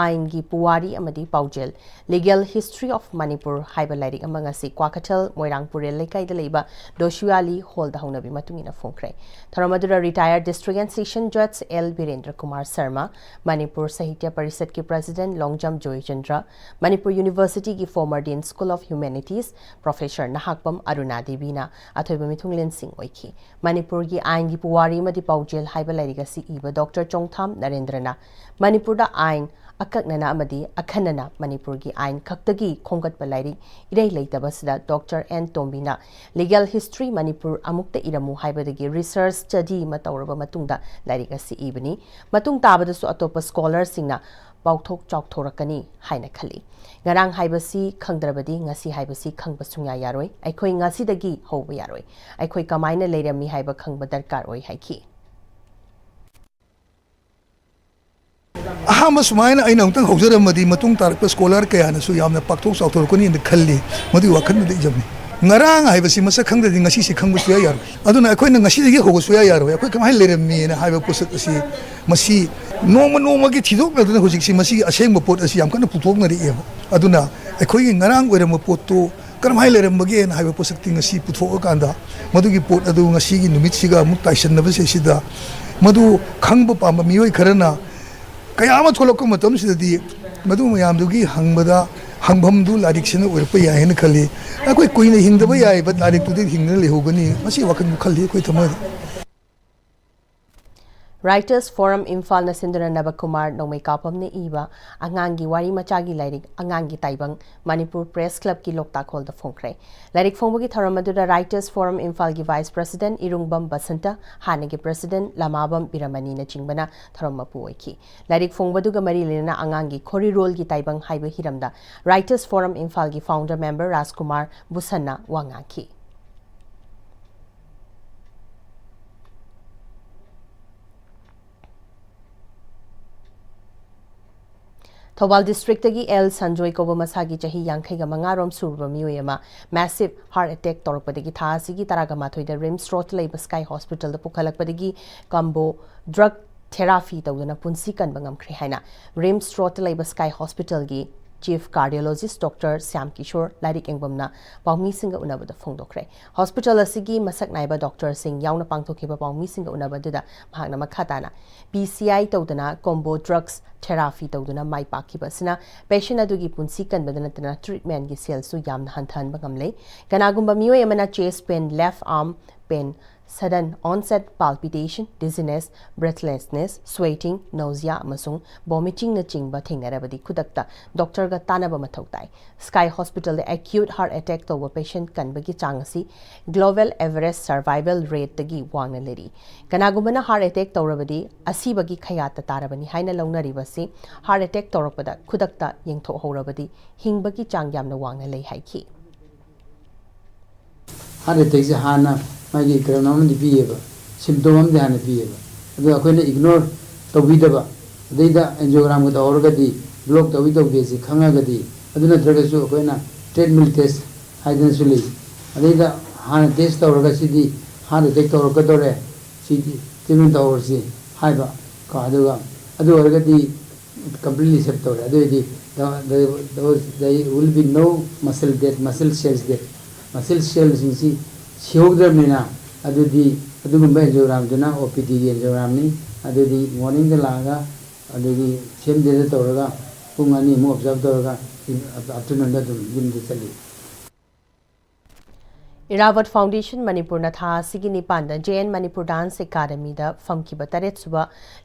ꯑꯥꯏꯟꯒꯤ ꯄꯨꯋꯥꯔꯤ ꯑꯃꯗꯤ ꯄꯥꯎꯖꯦꯜ Legal History of Manipur ꯍꯥꯏꯕ ꯂꯥꯏꯔꯤꯛ ꯑꯃ ꯉꯁꯤ ꯀ꯭ꯋꯥꯀꯩꯊꯦꯜ ꯃꯣꯏꯔꯥꯡ ꯄꯨꯔꯦꯜ ꯂꯩꯀꯥꯏꯗ ꯂꯩꯕ ꯗꯣꯁꯤꯋꯥꯂꯤ ꯍꯣꯜꯗ ꯍꯧꯅꯕꯤ ꯃꯇꯨꯡ ꯏꯟꯅ ꯐꯣꯡꯈ꯭ꯔꯦ꯫ ꯊꯧꯔꯝ ꯑꯗꯨꯗ retired District and Session Judge L Birendra Kumar Sharma, Manipur Sahitya ꯄꯔꯤꯁꯠꯀꯤ President ꯂꯣꯡꯖꯝ ꯖꯣꯏꯆꯟꯗ꯭ꯔ, ꯃꯅꯤꯄꯨꯔ Universityꯒꯤ former Dean School of Humanities Professor ꯅꯍꯥꯛꯄꯝ ꯑꯔꯨꯅꯥ ꯗꯦꯕꯤꯅ ꯑꯊꯣꯏꯕ ꯃꯤꯊꯨꯡꯂꯦꯟꯁꯤꯡ ꯑꯣꯏꯈꯤ꯫ ꯃꯅꯤꯄꯨꯔꯒꯤ ꯑꯥꯏꯟꯒꯤ ꯄꯨꯋꯥꯔꯤ ꯑꯃꯗꯤ ꯄꯥꯎꯖꯦꯜ ꯍꯥꯏꯕ ꯂꯥꯏꯔꯤꯛ ꯑꯁꯤ ꯏꯕ ꯗꯣꯛꯇꯔ ꯆꯣꯡꯊꯥꯝ ꯅꯔꯦꯟꯗ꯭ꯔꯅ ꯃꯅꯤꯄꯨꯔꯗ ꯑꯥꯏꯟ ꯑꯀꯛꯅꯅ ꯑꯃꯗꯤ ꯑꯈꯟꯅꯅ ꯃꯅꯤꯄꯨꯔꯒꯤ ꯑꯥꯏꯟ ꯈꯛꯇꯒꯤ ꯈꯣꯝꯒꯠꯄ ꯂꯥꯏꯔꯤꯛ ꯏꯔꯩ ꯂꯩꯇꯕꯁꯤꯗ ꯗꯣꯛꯇꯔ ꯑꯦꯟ ꯇꯣꯝꯕꯤꯅ Legal History Manipur ꯑꯃꯨꯛꯇ ꯏꯔꯝꯃꯨ ꯍꯥꯏꯕꯗꯒꯤ research study ꯑꯃ ꯇꯧꯔꯕ ꯃꯇꯨꯡꯗ ꯂꯥꯏꯔꯤꯛ ꯑꯁꯤ ꯏꯕꯅꯤ꯫ ꯃꯇꯨꯡ ꯇꯥꯕꯗꯁꯨ ꯑꯇꯣꯞꯄ scholarꯁꯤꯡꯅ ꯄꯥꯎꯊꯣꯛ ꯆꯥꯎꯊꯣꯔꯛꯀꯅꯤ ꯍꯥꯏꯅ ꯈꯜꯂꯤ꯫ ꯉꯔꯥꯡ ꯍꯥꯏꯕꯁꯤ ꯈꯪꯗ꯭ꯔꯕꯗꯤ ꯉꯁꯤ ꯍꯥꯏꯕꯁꯤ ꯈꯪꯕ ꯁꯨꯡꯌꯥ ꯌꯥꯔꯣꯏ꯫ ꯑꯩꯈꯣꯏ ꯉꯁꯤꯗꯒꯤ ꯍꯧꯕ ꯌꯥꯔꯣꯏ꯫ ꯑꯩꯈꯣꯏ ꯀꯃꯥꯏꯅ ꯂꯩꯔꯝꯃꯤ ꯍꯥꯏꯕ ꯈꯪꯕ ꯗꯔꯀꯥꯔ ꯑꯣꯏ ꯍꯥꯏꯈꯤ꯫ ꯑꯍꯥꯟꯕ ꯁꯨꯃꯥꯏꯅ ꯑꯩꯅ ꯑꯃꯨꯛꯇꯪ ꯍꯧꯖꯔꯝꯃꯗꯤ ꯃꯇꯨꯡ ꯇꯥꯔꯛꯄ scholar ꯀꯌꯥꯅꯁꯨ ꯌꯥꯝꯅ ꯄꯥꯛꯊꯣꯛ ꯆꯥꯎꯊꯣꯔꯛꯀꯅꯤꯅ ꯈꯜꯂꯤ꯫ ꯃꯗꯨꯒꯤ ꯋꯥꯈꯜꯗꯨꯗ ꯏꯖꯕꯅꯤ꯫ ꯉꯔꯥꯡ ꯍꯥꯏꯕꯁꯤ ꯃꯁꯛ ꯈꯪꯗ꯭ꯔꯗꯤ ꯉꯁꯤꯁꯤ ꯈꯪꯕ ꯁꯨꯡꯌꯥ ꯌꯥꯔꯣꯏ꯫ ꯑꯗꯨꯅ ꯑꯩꯈꯣꯏꯅ ꯉꯁꯤꯗꯒꯤ ꯍꯧꯕ ꯁꯨꯡꯌꯥ ꯌꯥꯔꯣꯏ꯫ ꯑꯩꯈꯣꯏ ꯀꯃꯥꯏꯅ ꯂꯩꯔꯝꯃꯤꯅ ꯍꯥꯏꯕ ꯄꯣꯠꯁꯛ ꯑꯁꯤ ꯃꯁꯤ ꯅꯣꯡꯃ ꯅꯣꯡꯃꯒꯤ ꯊꯤꯗꯣꯛꯅꯗꯨꯅ ꯍꯧꯖꯤꯛꯁꯤ ꯃꯁꯤꯒꯤ ꯑꯁꯦꯡꯕ ꯄꯣꯠ ꯑꯁꯤ ꯌꯥꯝ ꯀꯟꯅ ꯄꯨꯊꯣꯛꯅꯔꯛꯑꯦꯕ꯫ ꯑꯗꯨꯅ ꯑꯩꯈꯣꯏꯒꯤ ꯉꯔꯥꯡ ꯑꯣꯏꯔꯝꯕ ꯄꯣꯠꯇꯨ ꯀꯔꯝꯍꯥꯏꯅ ꯂꯩꯔꯝꯕꯒꯦꯅ ꯍꯥꯏꯕ ꯄꯣꯠꯁꯛꯇꯤ ꯉꯁꯤ ꯄꯨꯊꯣꯛꯑꯀꯥꯟꯗ ꯃꯗꯨꯒꯤ ꯄꯣꯠ ꯑꯗꯨ ꯉꯁꯤꯒꯤ ꯅꯨꯃꯤꯠꯁꯤꯒ ꯑꯃꯨꯛ ꯇꯥꯏꯁꯟꯅꯕꯁꯤꯗꯩꯁꯤꯗ ꯃꯗꯨ ꯈꯪꯕ ꯄꯥꯝꯕ ꯃꯤꯑꯣꯏ ꯈꯔꯅ ꯀꯌꯥ ꯑꯃ ꯊꯣꯛꯂꯛꯄ ꯃꯇꯝꯁꯤꯗꯗꯤ ꯃꯗꯨ ꯃꯌꯥꯝꯗꯨꯒꯤ ꯍꯪꯕꯗ ꯍꯪꯐꯝꯗꯨ ꯂꯥꯏꯔꯤꯛꯁꯤꯅ ꯑꯣꯏꯔꯛꯄ ꯌꯥꯏ ꯍꯥꯏꯅ ꯈꯜꯂꯤ꯫ ꯑꯩꯈꯣꯏ ꯀꯨꯏꯅ ꯍꯤꯡꯗꯕ ꯌꯥꯏ, but ꯂꯥꯏꯔꯤꯛꯇꯨꯗꯤ ꯍꯤꯡꯗꯨꯅ ꯂꯩꯍꯧꯒꯅꯤ꯫ ꯃꯁꯤ ꯋꯥꯈꯜ ꯈꯜꯂꯤ ꯑꯩꯈꯣꯏ ꯊꯃꯣꯏꯗ꯫ Writers Forum ꯏꯝꯐꯥꯜꯅ ꯁꯤꯟꯗꯨꯅ ꯅꯕꯀꯨꯃꯥꯔ ꯅꯣꯡꯃꯩ ꯀꯥꯞꯄꯝꯅ ꯏꯕ ꯑꯉꯥꯡꯒꯤ ꯋꯥꯔꯤ ꯃꯆꯥꯒꯤ ꯂꯥꯏꯔꯤꯛ ꯑꯉꯥꯡꯒꯤ ꯇꯥꯏꯕꯪ ꯃꯅꯤꯄꯨꯔ ꯄ꯭ꯔꯦꯁ ꯀ꯭ꯂꯕꯀꯤ ꯂꯣꯛꯇꯥꯛ ꯍꯣꯜꯗ ꯐꯣꯡꯈ꯭ꯔꯦ꯫ ꯂꯥꯏꯔꯤꯛ ꯐꯣꯡꯕꯒꯤ ꯊꯧꯔꯝ ꯑꯗꯨꯗ Writers Forum ꯏꯝꯐꯥꯜꯒꯤ ꯚꯥꯏꯁ ꯄ꯭ꯔꯁꯤꯗꯦꯟꯠ ꯏꯔꯨꯡꯕꯝ ꯕꯁꯟꯇ, ꯍꯥꯟꯅꯒꯤ ꯄ꯭ꯔꯁꯤꯗꯦꯟꯠ ꯂꯃꯥꯕꯝ ꯕꯤꯔꯃꯅꯤꯅꯆꯤꯡꯕꯅ ꯊꯧꯔꯝ ꯃꯄꯨ ꯑꯣꯏꯈꯤ꯫ ꯂꯥꯏꯔꯤꯛ ꯐꯣꯡꯕꯗꯨꯒ ꯃꯔꯤ ꯂꯩꯅꯅ ꯑꯉꯥꯡꯒꯤ ꯈꯣꯔꯤꯔꯣꯜꯒꯤ ꯇꯥꯏꯕꯪ ꯍꯥꯏꯕ ꯍꯤꯔꯝꯗ Writers Forum ꯏꯝꯐꯥꯜꯒꯤ ꯐꯥꯎꯟꯗꯔ ꯃꯦꯝꯕꯔ ꯔꯥꯖꯀꯨꯃꯥꯔ ꯕꯨꯁꯟꯅ ꯋꯥ ꯉꯥꯡꯈꯤ꯫ ꯊꯧꯕꯥꯜ ꯗꯤꯁꯇ꯭ꯔꯤꯛꯇꯒꯤ ꯑꯦꯜ ꯁꯟꯖꯣꯏ ꯀꯧꯕ ꯃꯁꯥꯒꯤ ꯆꯍꯤ ꯌꯥꯡꯈꯩꯒ ꯃꯉꯥ ꯔꯣꯝ ꯁꯨꯔꯕ ꯃꯤꯑꯣꯏ ꯑꯃ ꯃꯦꯁꯤꯚ ꯍꯥꯔꯠ ꯑꯦꯇꯦꯛ ꯇꯧꯔꯛꯄꯗꯒꯤ ꯊꯥ ꯑꯁꯤꯒꯤ ꯇꯔꯥꯒ ꯃꯥꯊꯣꯏꯗ ꯔꯤꯝꯁ ꯔꯣꯗꯇ ꯂꯩꯕ ꯁ꯭ꯀꯥꯏ ꯍꯣꯁꯄꯤꯇꯥꯜꯗ ꯄꯨꯈꯠꯂꯛꯄꯗꯒꯤ ꯀꯝꯕꯣ ꯗ꯭ꯔꯒ ꯊꯦꯔꯥꯄꯤ ꯇꯧꯗꯨꯅ ꯄꯨꯟꯁꯤ ꯀꯟꯕ ꯉꯝꯈ꯭ꯔꯦ ꯍꯥꯏꯅ ꯔꯤꯝꯁ ꯔꯣꯗꯇ ꯂꯩꯕ ꯁ꯭ꯀꯥꯏ ꯍꯣꯁꯄꯤꯇꯥꯜꯒꯤ ꯆꯤꯐ ꯀꯥꯔꯗꯤꯑꯣꯂꯣꯖꯤꯁ ꯗꯣꯛꯇꯔ ꯁ꯭ꯌꯥꯝ ꯀꯤꯁꯣꯔ ꯂꯥꯏꯔꯤꯛ ꯌꯦꯡꯕꯝꯅ ꯄꯥꯎꯃꯤꯁꯤꯡꯒ ꯎꯅꯕꯗ ꯐꯣꯡꯗꯣꯛꯈ꯭ꯔꯦ꯫ ꯍꯣꯁꯄꯤꯇꯥꯜ ꯑꯁꯤꯒꯤ ꯃꯁꯛ ꯅꯥꯏꯕ ꯗꯣꯛꯇꯔꯁꯤꯡ ꯌꯥꯎꯅ ꯄꯥꯡꯊꯣꯛꯈꯤꯕ ꯄꯥꯎꯃꯤꯁꯤꯡꯒ ꯎꯅꯕ ꯑꯗꯨꯗ ꯃꯍꯥꯛꯅ ꯃꯈꯥ ꯇꯥꯅ ꯄꯤ ꯁꯤ ꯑꯥꯏ ꯇꯧꯗꯨꯅ ꯀꯣꯝꯕꯣ ꯗ꯭ꯔꯒꯁ ꯊꯦꯔꯥꯄꯤ ꯇꯧꯗꯨꯅ ꯃꯥꯏ ꯄꯥꯛꯈꯤꯕ ꯑꯁꯤꯅ ꯄꯦꯁꯦꯟ ꯑꯗꯨꯒꯤ ꯄꯨꯟꯁꯤ ꯀꯟꯕꯗ ꯅꯠꯇꯅ ꯇ꯭ꯔꯤꯠꯃꯦꯟꯒꯤ ꯁꯦꯜꯁꯨ ꯌꯥꯝꯅ ꯍꯟꯊꯍꯟꯕ ꯉꯝꯂꯦ꯫ ꯀꯅꯥꯒꯨꯝꯕ ꯃꯤꯑꯣꯏ ꯑꯃꯅ chest pain, left arm pain, sudden onset palpitation, dizziness, breathlessness, sweating, nausea ꯑꯃꯁꯨꯡ ꯚꯣꯃꯤꯇꯤꯡꯅꯆꯤꯡꯕ ꯊꯦꯡꯅꯔꯕꯗꯤ ꯈꯨꯗꯛꯇ ꯗꯣꯛꯇꯔꯒ ꯇꯥꯟꯅꯕ ꯃꯊꯧ ꯇꯥꯏ꯫ ꯁ꯭ꯀꯥꯏ ꯍꯣꯁꯄꯤꯇꯥꯜꯗ ꯑꯦꯀ꯭ꯌꯨꯠ ꯍꯥꯔꯠ ꯑꯦꯇꯦꯛ ꯇꯧꯕ ꯄꯦꯁꯦꯟ ꯀꯟꯕꯒꯤ ꯆꯥꯡ ꯑꯁꯤ ꯒ꯭ꯂꯣꯕꯦꯜ ꯑꯦꯚꯔꯦꯖ ꯁꯔꯚꯥꯏꯚꯦꯜ ꯔꯦꯠꯇꯒꯤ ꯋꯥꯡꯅ ꯂꯩꯔꯤ꯫ ꯀꯅꯥꯒꯨꯝꯕꯅ ꯍꯥꯔꯠ ꯑꯦꯇꯦꯛ ꯇꯧꯔꯕꯗꯤ ꯑꯁꯤꯕꯒꯤ ꯈꯌꯥꯠꯇ ꯇꯥꯔꯕꯅꯤ ꯍꯥꯏꯅ ꯂꯧꯅꯔꯤꯕ ꯑꯁꯤ ꯍꯥꯔꯠ ꯑꯦꯇꯦꯛ ꯇꯧꯔꯛꯄꯗ ꯈꯨꯗꯛꯇ ꯌꯦꯡꯊꯣꯛꯍꯧꯔꯕꯗꯤ ꯍꯤꯡꯕꯒꯤ ꯆꯥꯡ ꯌꯥꯝꯅ ꯋꯥꯡꯅ ꯂꯩ ꯍꯥꯏꯈꯤ꯫ ꯍꯥꯔꯠ ꯑꯦꯇꯦꯛꯁꯦ ꯍꯥꯟꯅ ꯃꯥꯒꯤ ꯀꯩꯅꯣ ꯑꯃꯗꯤ ꯄꯤꯌꯦꯕ, ꯁꯤꯝꯇꯣꯝ ꯑꯃꯗꯤ ꯍꯥꯟꯅ ꯄꯤꯌꯦꯕ, ꯑꯗꯣ ꯑꯩꯈꯣꯏꯅ ꯏꯒꯅꯣꯔ ꯇꯧꯕꯤꯗꯕ, ꯑꯗꯩꯗ ꯑꯦꯟꯖꯤꯑꯣꯒ꯭ꯔꯥꯝꯒ ꯇꯧꯍꯧꯔꯒꯗꯤ ꯕ꯭ꯂꯣꯛ ꯇꯧꯏ ꯇꯧꯗꯦꯁꯤ ꯈꯪꯉꯒꯗꯤ, ꯑꯗꯨ ꯅꯠꯇ꯭ꯔꯒꯁꯨ ꯑꯩꯈꯣꯏꯅ ꯇ꯭ꯔꯦꯗꯃꯤꯜ ꯇꯦꯁ ꯍꯥꯏꯗꯅꯁꯨ ꯂꯩ, ꯑꯗꯩꯗ ꯍꯥꯟꯅ ꯇꯦꯁ ꯇꯧꯔꯒ ꯁꯤꯗꯤ ꯍꯥꯔꯠ ꯑꯦꯇꯦꯛ ꯇꯧꯔꯛꯀꯗꯧꯔꯦ, ꯁꯤꯗꯤ ꯇ꯭ꯔꯤꯠꯃꯦꯟ ꯇꯧꯍꯧꯔꯁꯤ ꯍꯥꯏꯕ ꯀꯣ꯫ ꯑꯗꯨꯒ ꯑꯗꯨ ꯑꯣꯏꯔꯒꯗꯤ ꯀꯝꯄ꯭ꯂꯤꯠꯂꯤ ꯁꯦꯞ ꯇꯧꯔꯦ꯫ ꯑꯗꯨ ꯑꯣꯏꯔꯗꯤ there will be no muscle death, muscle cells death, muscle ꯁꯦꯜꯁꯤꯡꯁꯤ ꯁꯤꯍꯧꯗ꯭ꯔꯕꯅꯤꯅ, ꯑꯗꯨꯗꯤ ꯑꯗꯨꯒꯨꯝꯕ ꯑꯦꯟꯖꯤꯑꯣꯒ꯭ꯔꯥꯝꯗꯨꯅ ꯑꯣ ꯄꯤ ꯗꯤꯒꯤ ꯑꯦꯟꯖꯤꯑꯣꯒ꯭ꯔꯥꯝꯅꯤ꯫ ꯑꯗꯨꯗꯤ ꯃꯣꯔꯅꯤꯡꯗ ꯂꯥꯛꯑꯒ ꯑꯗꯒꯤ ꯁꯦꯝꯗꯦꯗ ꯇꯧꯔꯒ ꯄꯨꯡ ꯑꯅꯤꯃꯨꯛ ꯑꯣꯕꯖꯥꯔꯕ ꯇꯧꯔꯒ ꯑꯥꯐꯇꯔꯅꯨꯟꯗ ꯑꯗꯨꯝ ꯌꯨꯝꯗ ꯆꯠꯂꯤ꯫ ꯏꯔꯥꯕꯣꯠ ꯐꯥꯎꯟꯗꯦꯁꯟ ꯃꯅꯤꯄꯨꯔꯅ ꯊꯥ ꯑꯁꯤꯒꯤ ꯅꯤꯄꯥꯟꯗ ꯖꯦ ꯑꯦꯟ ꯃꯅꯤꯄꯨꯔ ꯗꯥꯟꯁ ꯑꯦꯀꯥꯗꯃꯤꯗ ꯐꯝꯈꯤꯕ ꯇꯔꯦꯠ ꯁꯨꯕ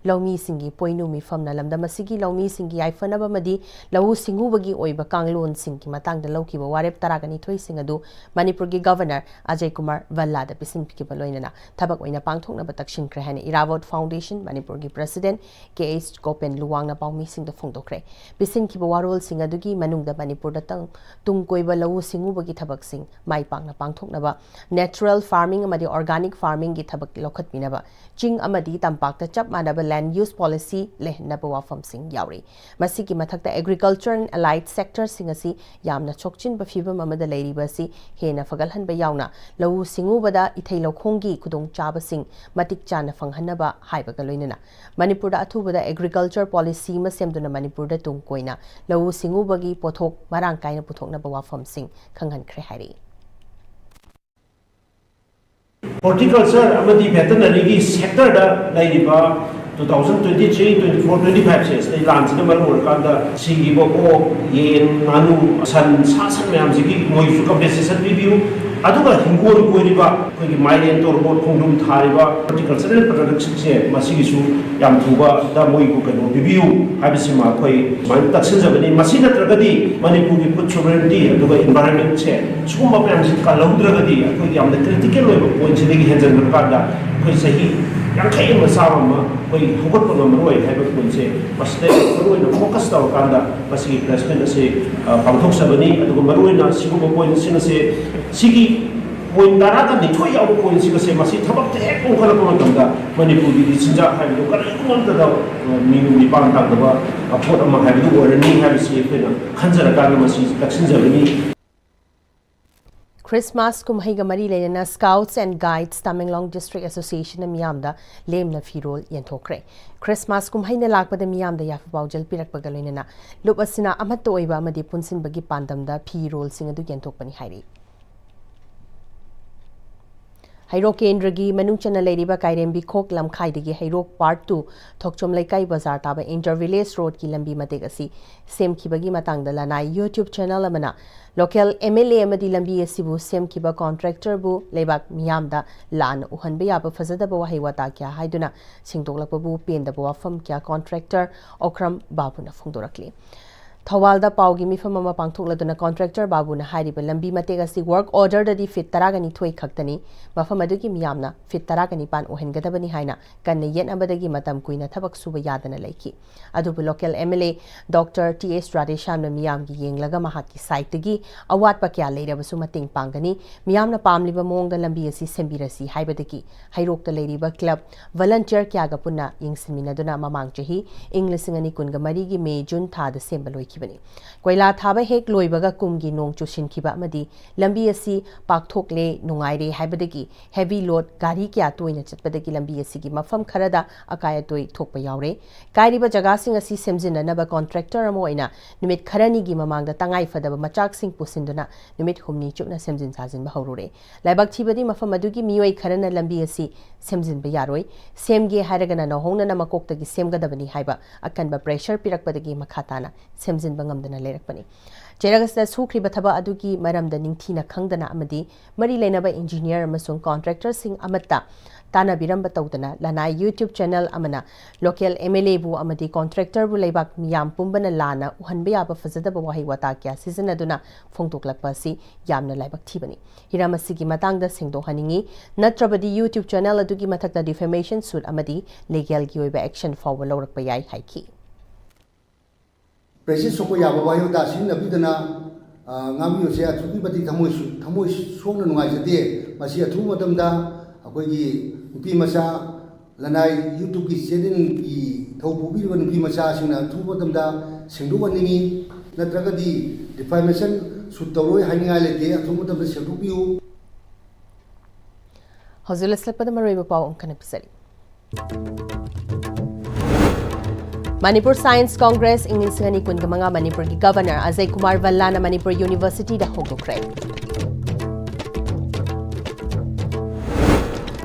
ꯂꯧꯃꯤꯁꯤꯡꯒꯤ ꯄꯣꯏꯅꯨ ꯃꯤꯐꯝꯅ ꯂꯝꯗꯝ ꯑꯁꯤꯒꯤ ꯂꯧꯃꯤꯁꯤꯡꯒꯤ ꯌꯥꯏꯐꯅꯕ ꯑꯃꯗꯤ ꯂꯧꯎ ꯁꯤꯡꯎꯕꯒꯤ ꯑꯣꯏꯕ ꯀꯥꯡꯂꯣꯟꯁꯤꯡꯒꯤ ꯃꯇꯥꯡꯗ ꯂꯧꯈꯤꯕ ꯋꯥꯔꯦꯞ ꯇꯔꯥꯒ ꯅꯤꯊꯣꯏꯁꯤꯡ ꯑꯗꯨ ꯃꯅꯤꯄꯨꯔꯒꯤ ꯒꯚꯔꯅꯔ ꯑꯖꯌ ꯀꯨꯃꯥꯔ ꯚꯜꯂꯥꯗ ꯄꯤꯁꯤꯟꯈꯤꯕ ꯂꯣꯏꯅꯅ ꯊꯕꯛ ꯑꯣꯏꯅ ꯄꯥꯡꯊꯣꯛꯅꯕ ꯇꯛꯁꯤꯟꯈ꯭ꯔꯦ ꯍꯥꯏꯅ ꯏꯔꯥꯕꯣꯠ ꯐꯥꯎꯟꯗꯦꯁꯟ ꯃꯅꯤꯄꯨꯔꯒꯤ ꯄ꯭ꯔꯁꯤꯗꯦꯟꯠ ꯀꯦ ꯑꯩꯆ ꯒꯣꯄꯦꯟ ꯂꯨꯋꯥꯡꯅ ꯄꯥꯎꯃꯤꯁꯤꯡꯗ ꯐꯣꯡꯗꯣꯛꯈ꯭ꯔꯦ꯫ ꯄꯤꯁꯤꯟꯈꯤꯕ ꯋꯥꯔꯣꯜꯁꯤꯡ ꯑꯗꯨꯒꯤ ꯃꯅꯨꯡꯗ ꯃꯅꯤꯄꯨꯔꯗ ꯇꯪ-, ꯇꯨꯡ ꯀꯣꯏꯕ ꯂꯧꯎ ꯁꯤꯡꯎꯕꯒꯤ ꯊꯕꯛꯁꯤꯡ ꯃꯥꯏ ꯄꯥꯛꯅ ꯄꯥꯡꯊꯣꯛꯅꯕ, natural farming ꯑꯃꯗꯤ organic farmingꯒꯤ ꯊꯕꯛ ꯂꯧꯈꯠꯄꯤꯅꯕ, ꯆꯤꯡ ꯑꯃꯗꯤ ꯇꯝꯄꯥꯛꯇ ꯆꯞ ꯃꯥꯟꯅꯕ land use policy ꯂꯩꯍꯟꯅꯕ ꯋꯥꯐꯝꯁꯤꯡ ꯌꯥꯎꯔꯤ꯫ ꯃꯁꯤꯒꯤ ꯃꯊꯛꯇ agriculture and allied sectorꯁꯤꯡ ꯑꯁꯤ ꯌꯥꯝꯅ ꯁꯣꯛꯆꯤꯟꯕ ꯐꯤꯚꯝ ꯑꯃꯗ ꯂꯩꯔꯤꯕ ꯑꯁꯤ ꯍꯦꯟꯅ ꯐꯒꯠꯍꯟꯕ ꯌꯥꯎꯅ ꯂꯧꯎ ꯁꯤꯡꯎꯕꯗ ꯏꯊꯩ ꯂꯧꯈꯣꯡꯒꯤ ꯈꯨꯗꯣꯡꯆꯥꯕꯁꯤꯡ ꯃꯇꯤꯛ ꯆꯥꯅ ꯐꯪꯍꯟꯅꯕ ꯍꯥꯏꯕꯒ ꯂꯣꯏꯅꯅ ꯃꯅꯤꯄꯨꯔꯗ ꯑꯊꯨꯕꯗ agriculture policy ꯑꯃ ꯁꯦꯝꯗꯨꯅ ꯃꯅꯤꯄꯨꯔꯗ ꯇꯨꯡ ꯀꯣꯏꯅ ꯂꯧꯎ ꯁꯤꯡꯎꯕꯒꯤ ꯄꯣꯠꯊꯣꯛ ꯃꯔꯥꯡ ꯀꯥꯏꯅ ꯄꯨꯊꯣꯛꯅꯕ ꯋꯥꯐꯝꯁꯤꯡ ꯈꯪꯍꯟꯈ꯭ꯔꯦ ꯍꯥꯏꯔꯤ꯫ Horticulture ꯑꯃꯗꯤ veterinaryꯒꯤ sectorꯗ ꯂꯩꯔꯤꯕ two thousand twenty three, twenty four, twenty fiveꯁꯦ ꯁꯤꯗꯩ ꯂꯥꯟꯁꯤꯅ ꯃꯔꯝ ꯑꯣꯏꯔꯀꯥꯟꯗ ꯁꯤꯈꯤꯕ ꯑꯣꯛ, ꯌꯦꯟ, ꯉꯥꯅꯨ, ꯁꯟ, ꯁꯥ ꯁꯟ ꯃꯌꯥꯝꯁꯤꯒꯤ ꯃꯣꯏꯒꯤꯁꯨ compensation ꯄꯤꯕꯤꯌꯨ꯫ ꯑꯗꯨꯒ ꯍꯤꯡꯒꯣꯜ ꯀꯣꯏꯔꯤꯕ ꯑꯩꯈꯣꯏꯒꯤ ꯃꯥꯏꯔꯦꯟ, ꯇꯣꯔꯕꯣꯠ, ꯈꯣꯡꯗ꯭ꯔꯨꯝ ꯊꯥꯔꯤꯕ horticultural productꯁꯤꯡꯁꯦ ꯃꯁꯤꯒꯤꯁꯨ ꯌꯥꯝ ꯊꯨꯕꯗ ꯃꯣꯏꯕꯨ ꯀꯩꯅꯣ ꯄꯤꯕꯤꯌꯨ ꯍꯥꯏꯕꯁꯤꯃ ꯑꯩꯈꯣꯏ ꯁꯨꯃꯥꯏꯅ ꯇꯛꯁꯤꯟꯖꯕꯅꯤ꯫ ꯃꯁꯤ ꯅꯠꯇ꯭ꯔꯒꯗꯤ ꯃꯅꯤꯄꯨꯔꯒꯤ food sovereignty ꯑꯗꯨꯒ environmentꯁꯦ ꯁꯤꯒꯨꯝꯕ ꯃꯌꯥꯝꯁꯤ ꯀꯜꯍꯧꯗ꯭ꯔꯒꯗꯤ ꯑꯩꯈꯣꯏꯒꯤ ꯌꯥꯝꯅ critical ꯑꯣꯏꯕ pointꯁꯤꯗꯒꯤ ꯍꯦꯟꯖꯟꯈ꯭ꯔꯀꯥꯟꯗ ꯑꯩꯈꯣꯏ ꯆꯍꯤ ꯌꯥꯡꯈꯩ ꯑꯃ ꯆꯥꯝꯃ ꯑꯃ ꯑꯩꯈꯣꯏ ꯍꯧꯒꯠꯄ ꯉꯝꯃꯔꯣꯏ ꯍꯥꯏꯕ pointꯁꯦ ꯃꯁꯤꯗ ꯃꯔꯨꯑꯣꯏꯅ focus ꯇꯧꯔꯀꯥꯟꯗ ꯃꯁꯤꯒꯤ press meet ꯑꯁꯤ ꯑ, ꯄꯥꯡꯊꯣꯛꯆꯕꯅꯤ꯫ ꯑꯗꯨꯒ ꯃꯔꯨꯑꯣꯏꯅ ꯁꯤꯒꯨꯝꯕ pointꯁꯤꯡ ꯑꯁꯦ ꯁꯤꯒꯤ point ꯇꯔꯥꯒ ꯅꯤꯊꯣꯏ ꯌꯥꯎꯕ pointꯁꯤꯡ ꯑꯁꯦ ꯃꯁꯤ ꯊꯕꯛꯇ ꯍꯦꯛ ꯑꯣꯟꯈꯠꯂꯛꯄ ꯃꯇꯝꯗ ꯃꯅꯤꯄꯨꯔꯒꯤꯗꯤ ꯆꯤꯟꯖꯥꯛ ꯍꯥꯏꯕꯗꯨ ꯀꯔꯤꯒꯨꯝꯕ ꯑꯃꯠꯇꯗ ꯑ, ꯃꯤꯅꯨꯡ ꯃꯤꯄꯥꯟ ꯇꯥꯡꯗꯕ ꯑ, ꯄꯣꯠ ꯑꯃ ꯍꯥꯏꯕꯗꯨ ꯑꯣꯏꯔꯅꯤ ꯍꯥꯏꯕꯁꯤ ꯑꯩꯈꯣꯏꯅ ꯈꯟꯖꯔꯀꯥꯟꯗ ꯃꯁꯤ ꯇꯛꯁꯤꯟꯖꯕꯅꯤ꯫ ꯈ꯭ꯔꯤꯁꯃꯥꯁ ꯀꯨꯝꯍꯩꯒ ꯃꯔꯤ ꯂꯩꯅꯅ Scouts and Guides Tamenglong District Associationꯅ ꯃꯤꯌꯥꯝꯗ ꯂꯦꯝꯅ ꯐꯤꯔꯣꯜ ꯌꯦꯟꯊꯣꯛꯈ꯭ꯔꯦ꯫ ꯈ꯭ꯔꯤꯁꯃꯥꯁ ꯀꯨꯝꯍꯩꯅ ꯂꯥꯛꯄꯗ ꯃꯤꯌꯥꯝꯗ ꯌꯥꯏꯐ ꯄꯥꯎꯖꯦꯜ ꯄꯤꯔꯛꯄꯒ ꯂꯣꯏꯅꯅ ꯂꯨꯞ ꯑꯁꯤꯅ ꯑꯃꯠꯇ ꯑꯣꯏꯕ ꯑꯃꯗꯤ ꯄꯨꯟꯁꯤꯟꯕꯒꯤ ꯄꯥꯟꯗꯝꯗ ꯐꯤꯔꯣꯜꯁꯤꯡ ꯑꯗꯨ ꯌꯦꯟꯊꯣꯛꯄꯅꯤ ꯍꯥꯏꯔꯤ꯫ ꯍꯩꯔꯣꯛ ꯀꯦꯟꯗ꯭ꯔꯒꯤ ꯃꯅꯨꯡ ꯆꯟꯅ ꯂꯩꯔꯤꯕ ꯀꯥꯏꯔꯦꯝꯕꯤꯈꯣꯛ ꯂꯝꯈꯥꯏꯗꯒꯤ ꯍꯩꯔꯣꯛ Part Two ꯊꯣꯛꯆꯣꯝ ꯂꯩꯀꯥꯏ ꯕꯖꯥꯔ ꯇꯥꯕ Inter Village Road ꯀꯤ ꯂꯝꯕꯤ ꯃꯇꯦꯛ ꯑꯁꯤ ꯁꯦꯝꯈꯤꯕꯒꯤ ꯃꯇꯥꯡꯗ ꯂꯅꯥꯏ YouTube channel ꯑꯃꯅ local M L A ꯑꯃꯗꯤ ꯂꯝꯕꯤ ꯑꯁꯤꯕꯨ ꯁꯦꯝꯈꯤꯕ contractor ꯕꯨ ꯂꯩꯕꯥꯛ ꯃꯤꯌꯥꯝꯗ ꯂꯥꯟꯅ ꯎꯍꯟꯕ ꯌꯥꯕ ꯐꯖꯗꯕ ꯋꯥꯍꯩ ꯋꯥꯇꯥ ꯀꯌꯥ ꯍꯥꯏꯗꯨꯅ ꯁꯦꯡꯗꯣꯛꯂꯛꯄꯕꯨ ꯄꯦꯟꯗꯕ ꯋꯥꯐꯝ ꯀꯌꯥ contractor ꯑꯣꯀ꯭ꯔꯝ ꯕꯥꯕꯨꯅ ꯐꯣꯡꯗꯣꯔꯛꯂꯤ꯫ ꯊꯧꯕꯥꯜꯗ ꯄꯥꯎꯒꯤ ꯃꯤꯐꯝ ꯑꯃ ꯄꯥꯡꯊꯣꯛꯂꯗꯨꯅ contractor ꯕꯥꯕꯨꯅ ꯍꯥꯏꯔꯤꯕ ꯂꯝꯕꯤ ꯃꯇꯦꯛ ꯑꯁꯤ work order ꯗꯗꯤ feet ꯇꯔꯥꯒ ꯅꯤꯊꯣꯏ ꯈꯛꯇꯅꯤ, ꯃꯐꯝ ꯑꯗꯨꯒꯤ ꯃꯤꯌꯥꯝꯅ feet ꯇꯔꯥꯒ ꯅꯤꯄꯥꯟ ꯑꯣꯏꯍꯟꯒꯗꯕꯅꯤ ꯍꯥꯏꯅ ꯀꯟꯅ ꯌꯦꯠꯅꯕꯗꯒꯤ ꯃꯇꯝ ꯀꯨꯏꯅ ꯊꯕꯛ ꯁꯨꯕ ꯌꯥꯗꯅ ꯂꯩꯈꯤ꯫ ꯑꯗꯨꯕꯨ local M L A Doctor T S ꯔꯥꯙꯦꯁ꯭ꯌꯥꯝꯅ ꯃꯤꯌꯥꯝꯒꯤ ꯌꯦꯡꯂꯒ ꯃꯍꯥꯛꯀꯤ side ꯇꯒꯤ ꯑꯋꯥꯠꯄ ꯀꯌꯥ ꯂꯩꯔꯕꯁꯨ ꯃꯇꯦꯡ ꯄꯥꯡꯒꯅꯤ, ꯃꯤꯌꯥꯝꯅ ꯄꯥꯝꯂꯤꯕ ꯃꯑꯣꯡꯗ ꯂꯝꯕꯤ ꯑꯁꯤ ꯁꯦꯝꯕꯤꯔꯁꯤ ꯍꯥꯏꯕꯗꯒꯤ ꯍꯩꯔꯣꯛꯇ ꯂꯩꯔꯤꯕ club volunteer ꯀꯌꯥꯒ ꯄꯨꯟꯅ ꯌꯦꯡꯁꯤꯟꯃꯤꯟꯅꯗꯨꯅ ꯃꯃꯥꯡ ꯆꯍꯤ ꯏꯪ ꯂꯤꯁꯤꯡ ꯑꯅꯤ ꯀꯨꯟꯒ ꯃꯔꯤꯒꯤ May June ꯊꯥꯗ ꯁꯦꯝꯕ ꯂꯣꯏꯈꯤꯕꯅꯤ꯫ ꯀꯣꯏꯂꯥ ꯊꯥꯕ ꯍꯦꯛ ꯂꯣꯏꯕꯒ ꯀꯨꯝꯒꯤ ꯅꯣꯡ ꯆꯨꯁꯤꯟꯈꯤꯕ ꯑꯃꯗꯤ ꯂꯝꯕꯤ ꯑꯁꯤ ꯄꯥꯛꯊꯣꯛꯂꯦ, ꯅꯨꯡꯉꯥꯏꯔꯦ ꯍꯥꯏꯕꯗꯒꯤ heavy load ꯒꯥꯔꯤ ꯀꯌꯥ ꯇꯣꯏꯅ ꯆꯠꯄꯗꯒꯤ ꯂꯝꯕꯤ ꯑꯁꯤꯒꯤ ꯃꯐꯝ ꯈꯔꯗ ꯑꯀꯥꯏ ꯑꯇꯣꯏ ꯊꯣꯛꯄ ꯌꯥꯎꯔꯦ꯫ ꯀꯥꯏꯔꯤꯕ ꯖꯒꯥꯁꯤꯡ ꯑꯁꯤ ꯁꯦꯝꯖꯤꯟꯅꯅꯕ contractor ꯑꯃ ꯑꯣꯏꯅ ꯅꯨꯃꯤꯠ ꯈꯔꯅꯤꯒꯤ ꯃꯃꯥꯡꯗ ꯇꯉꯥꯏ ꯐꯗꯕ ꯃꯆꯥꯛꯁꯤꯡ ꯄꯨꯁꯤꯟꯗꯨꯅ ꯅꯨꯃꯤꯠ ꯍꯨꯝꯅꯤ ꯆꯨꯞꯅ ꯁꯦꯝꯖꯤꯟ ꯁꯥꯖꯤꯟꯕ ꯍꯧꯔꯨꯔꯦ꯫ ꯂꯥꯏꯕꯛ ꯊꯤꯕꯗꯤ ꯃꯐꯝ ꯑꯗꯨꯒꯤ ꯃꯤꯑꯣꯏ ꯈꯔꯅ ꯂꯝꯕꯤ ꯑꯁꯤ ꯁꯦꯝꯖꯤꯟꯕ ꯌꯥꯔꯣꯏ, ꯁꯦꯝꯒꯦ ꯍꯥꯏꯔꯒꯅ ꯅꯧꯍꯧꯅꯅ ꯃꯀꯣꯛꯇꯒꯤ ꯁꯦꯝꯒꯗꯕꯅꯤ ꯍꯥꯏꯕ ꯑꯀꯟꯕ pressure ꯄꯤꯔꯛꯄꯗꯒꯤ ꯃꯈꯥ ꯇꯥꯅ ꯁꯦꯝꯖꯤꯟꯕ ꯉꯝꯗꯅ ꯂꯩꯔꯛꯄꯅꯤ꯫ ꯆꯩꯔꯛ ꯑꯁꯤꯗ ꯁꯨꯈ꯭ꯔꯤꯕ ꯊꯕꯛ ꯑꯗꯨꯒꯤ ꯃꯔꯝꯗ ꯅꯤꯡꯊꯤꯅ ꯈꯪꯗꯅ ꯑꯃꯗꯤ ꯃꯔꯤ ꯂꯩꯅꯕ engineer ꯑꯃꯁꯨꯡ contractor ꯁꯤꯡ ꯑꯃꯠꯇ ꯇꯥꯟꯅꯕꯤꯔꯝꯕ ꯇꯧꯗꯅ ꯂꯅꯥꯏ YouTube channel ꯑꯃꯅ local M L A ꯕꯨ ꯑꯃꯗꯤ contractor ꯕꯨ ꯂꯩꯕꯥꯛ ꯃꯤꯌꯥꯝ ꯄꯨꯝꯕꯅ ꯂꯥꯟꯅ ꯎꯍꯟꯕ ꯌꯥꯕ ꯐꯖꯗꯕ ꯋꯥꯍꯩ ꯋꯥꯇꯥ ꯀꯌꯥ ꯁꯤꯖꯤꯟꯅꯗꯨꯅ ꯐꯣꯡꯗꯣꯛꯂꯛꯄ ꯑꯁꯤ ꯌꯥꯝꯅ ꯂꯥꯏꯕꯛ ꯊꯤꯕꯅꯤ꯫ ꯍꯤꯔꯝ ꯑꯁꯤꯒꯤ ꯃꯇꯥꯡꯗ ꯁꯦꯡꯗꯣꯛꯍꯟꯅꯤꯡꯏ, ꯅꯠꯇ꯭ꯔꯕꯗꯤ YouTube channel ꯑꯗꯨꯒꯤ ꯃꯊꯛꯇ defamation suit ꯑꯃꯗꯤ legal ꯒꯤ ꯑꯣꯏꯕ action ꯐꯥꯎꯕ ꯂꯧꯔꯛꯄ ꯌꯥꯏ ꯍꯥꯏꯈꯤ꯫ Prestige ꯁꯣꯛꯄ ꯌꯥꯕ ꯋꯥꯍꯩ ꯋꯥꯇꯥ ꯁꯤꯖꯤꯟꯅꯕꯤꯗꯅ, ꯑ, ꯉꯥꯡꯕꯤꯕꯁꯦ ꯑꯗꯨꯛꯀꯤ ꯃꯇꯤꯛ ꯊꯃꯣꯏ ꯁꯨ-, ꯊꯃꯣꯏ ꯁꯣꯛꯅ ꯅꯨꯡꯉꯥꯏꯖꯗꯦ꯫ ꯃꯁꯤ ꯑꯊꯨꯕ ꯃꯇꯝꯗ ꯑꯩꯈꯣꯏꯒꯤ ꯅꯨꯄꯤ ꯃꯆꯥ ꯂꯅꯥꯏ YouTube ꯀꯤ channel ꯒꯤ ꯊꯧ ꯄꯨꯕꯤꯔꯤꯕ ꯅꯨꯄꯤ ꯃꯆꯥꯁꯤꯡꯅ ꯑꯊꯨꯕ ꯃꯇꯝꯗ ꯁꯦꯡꯗꯣꯛꯍꯟꯅꯤꯡꯏ, ꯅꯠꯇ꯭ꯔꯒꯗꯤ defamation suit ꯇꯧꯔꯣꯏ ꯍꯥꯏꯅꯤꯡꯉꯥꯏ ꯂꯩꯇꯦ꯫ ꯑꯊꯨꯕ ꯃꯇꯝꯗ ꯁꯦꯡꯗꯣꯛꯄꯤꯌꯨ꯫ ꯍꯧꯖꯤꯛ ꯂꯣꯏꯁꯤꯜꯂꯛꯄꯗ ꯃꯔꯨꯑꯣꯏꯕ ꯄꯥꯎ ꯑꯃꯨꯛ ꯍꯟꯅ ꯄꯤꯖꯔꯤ꯫ ꯃꯅꯤꯄꯨꯔ Science Congress ꯏꯪ ꯂꯤꯁꯤꯡ ꯑꯅꯤ ꯀꯨꯟꯒ ꯃꯉꯥ ꯃꯅꯤꯄꯨꯔꯒꯤ Governor ꯑꯖꯌ ꯀꯨꯃꯥꯔ ꯚꯜꯂꯥꯅ ꯃꯅꯤꯄꯨꯔ University ꯗ ꯍꯧꯗꯣꯛꯈ꯭ꯔꯦ꯫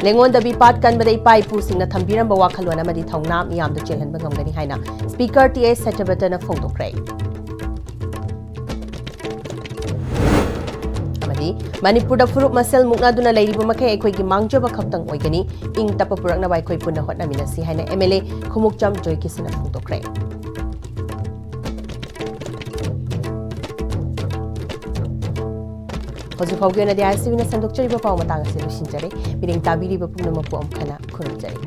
ꯂꯦꯡꯉꯣꯟꯗꯕꯤ ꯄꯥꯠ ꯀꯟꯕꯗ ꯏꯄꯥ ꯏꯄꯨꯁꯤꯡꯅ ꯊꯝꯕꯤꯔꯝꯕ ꯋꯥꯈꯜꯂꯣꯟ ꯑꯃꯗꯤ ꯊꯧꯅꯥ ꯃꯤꯌꯥꯝꯗ ꯆꯦꯜꯍꯟꯕ ꯉꯝꯒꯅꯤ ꯍꯥꯏꯅ Speaker ꯇꯤ ꯑꯦꯁ ꯁꯇ꯭ꯌꯕ꯭ꯔꯇꯅ ꯐꯣꯡꯗꯣꯛꯈ꯭ꯔꯦ꯫ ꯑꯃꯗꯤ ꯃꯅꯤꯄꯨꯔꯗ ꯐꯨꯔꯨꯞ ꯃꯁꯦꯜ ꯃꯨꯛꯅꯗꯨꯅ ꯂꯩꯔꯤꯕ ꯃꯈꯩ ꯑꯩꯈꯣꯏꯒꯤ ꯃꯥꯡꯖꯕ ꯈꯛꯇꯪ ꯑꯣꯏꯒꯅꯤ, ꯏꯪ ꯇꯞꯄ ꯄꯨꯔꯛꯅꯕ ꯑꯩꯈꯣꯏ ꯄꯨꯟꯅ ꯍꯣꯠꯅꯃꯤꯟꯅꯁꯤ ꯍꯥꯏꯅ ꯑꯦꯝ ꯑꯦꯜ ꯑꯦ ꯈꯨꯃꯨꯛꯆꯝ ꯖꯣꯏꯀꯤꯁꯟꯅ ꯐꯣꯡꯗꯣꯛꯈ꯭ꯔꯦ꯫ ꯍꯧꯖꯤꯛ ꯐꯥꯎꯒꯤ ꯑꯣꯏꯅꯗꯤ ꯑꯥꯏ ꯑꯦꯁ ꯇꯤ ꯚꯤꯅ ꯁꯟꯗꯣꯛꯆꯔꯤꯕ ꯄꯥꯎ ꯃꯇꯥꯡ ꯑꯁꯤ ꯂꯣꯏꯁꯤꯟꯖꯔꯦ꯫ ꯃꯤꯠꯌꯦꯡ ꯇꯥꯕꯤꯔꯤꯕ ꯄꯨꯝꯅꯃꯛꯄꯨ ꯑꯃꯨꯛ ꯍꯟꯅ ꯈꯨꯔꯨꯝꯖꯔꯤ꯫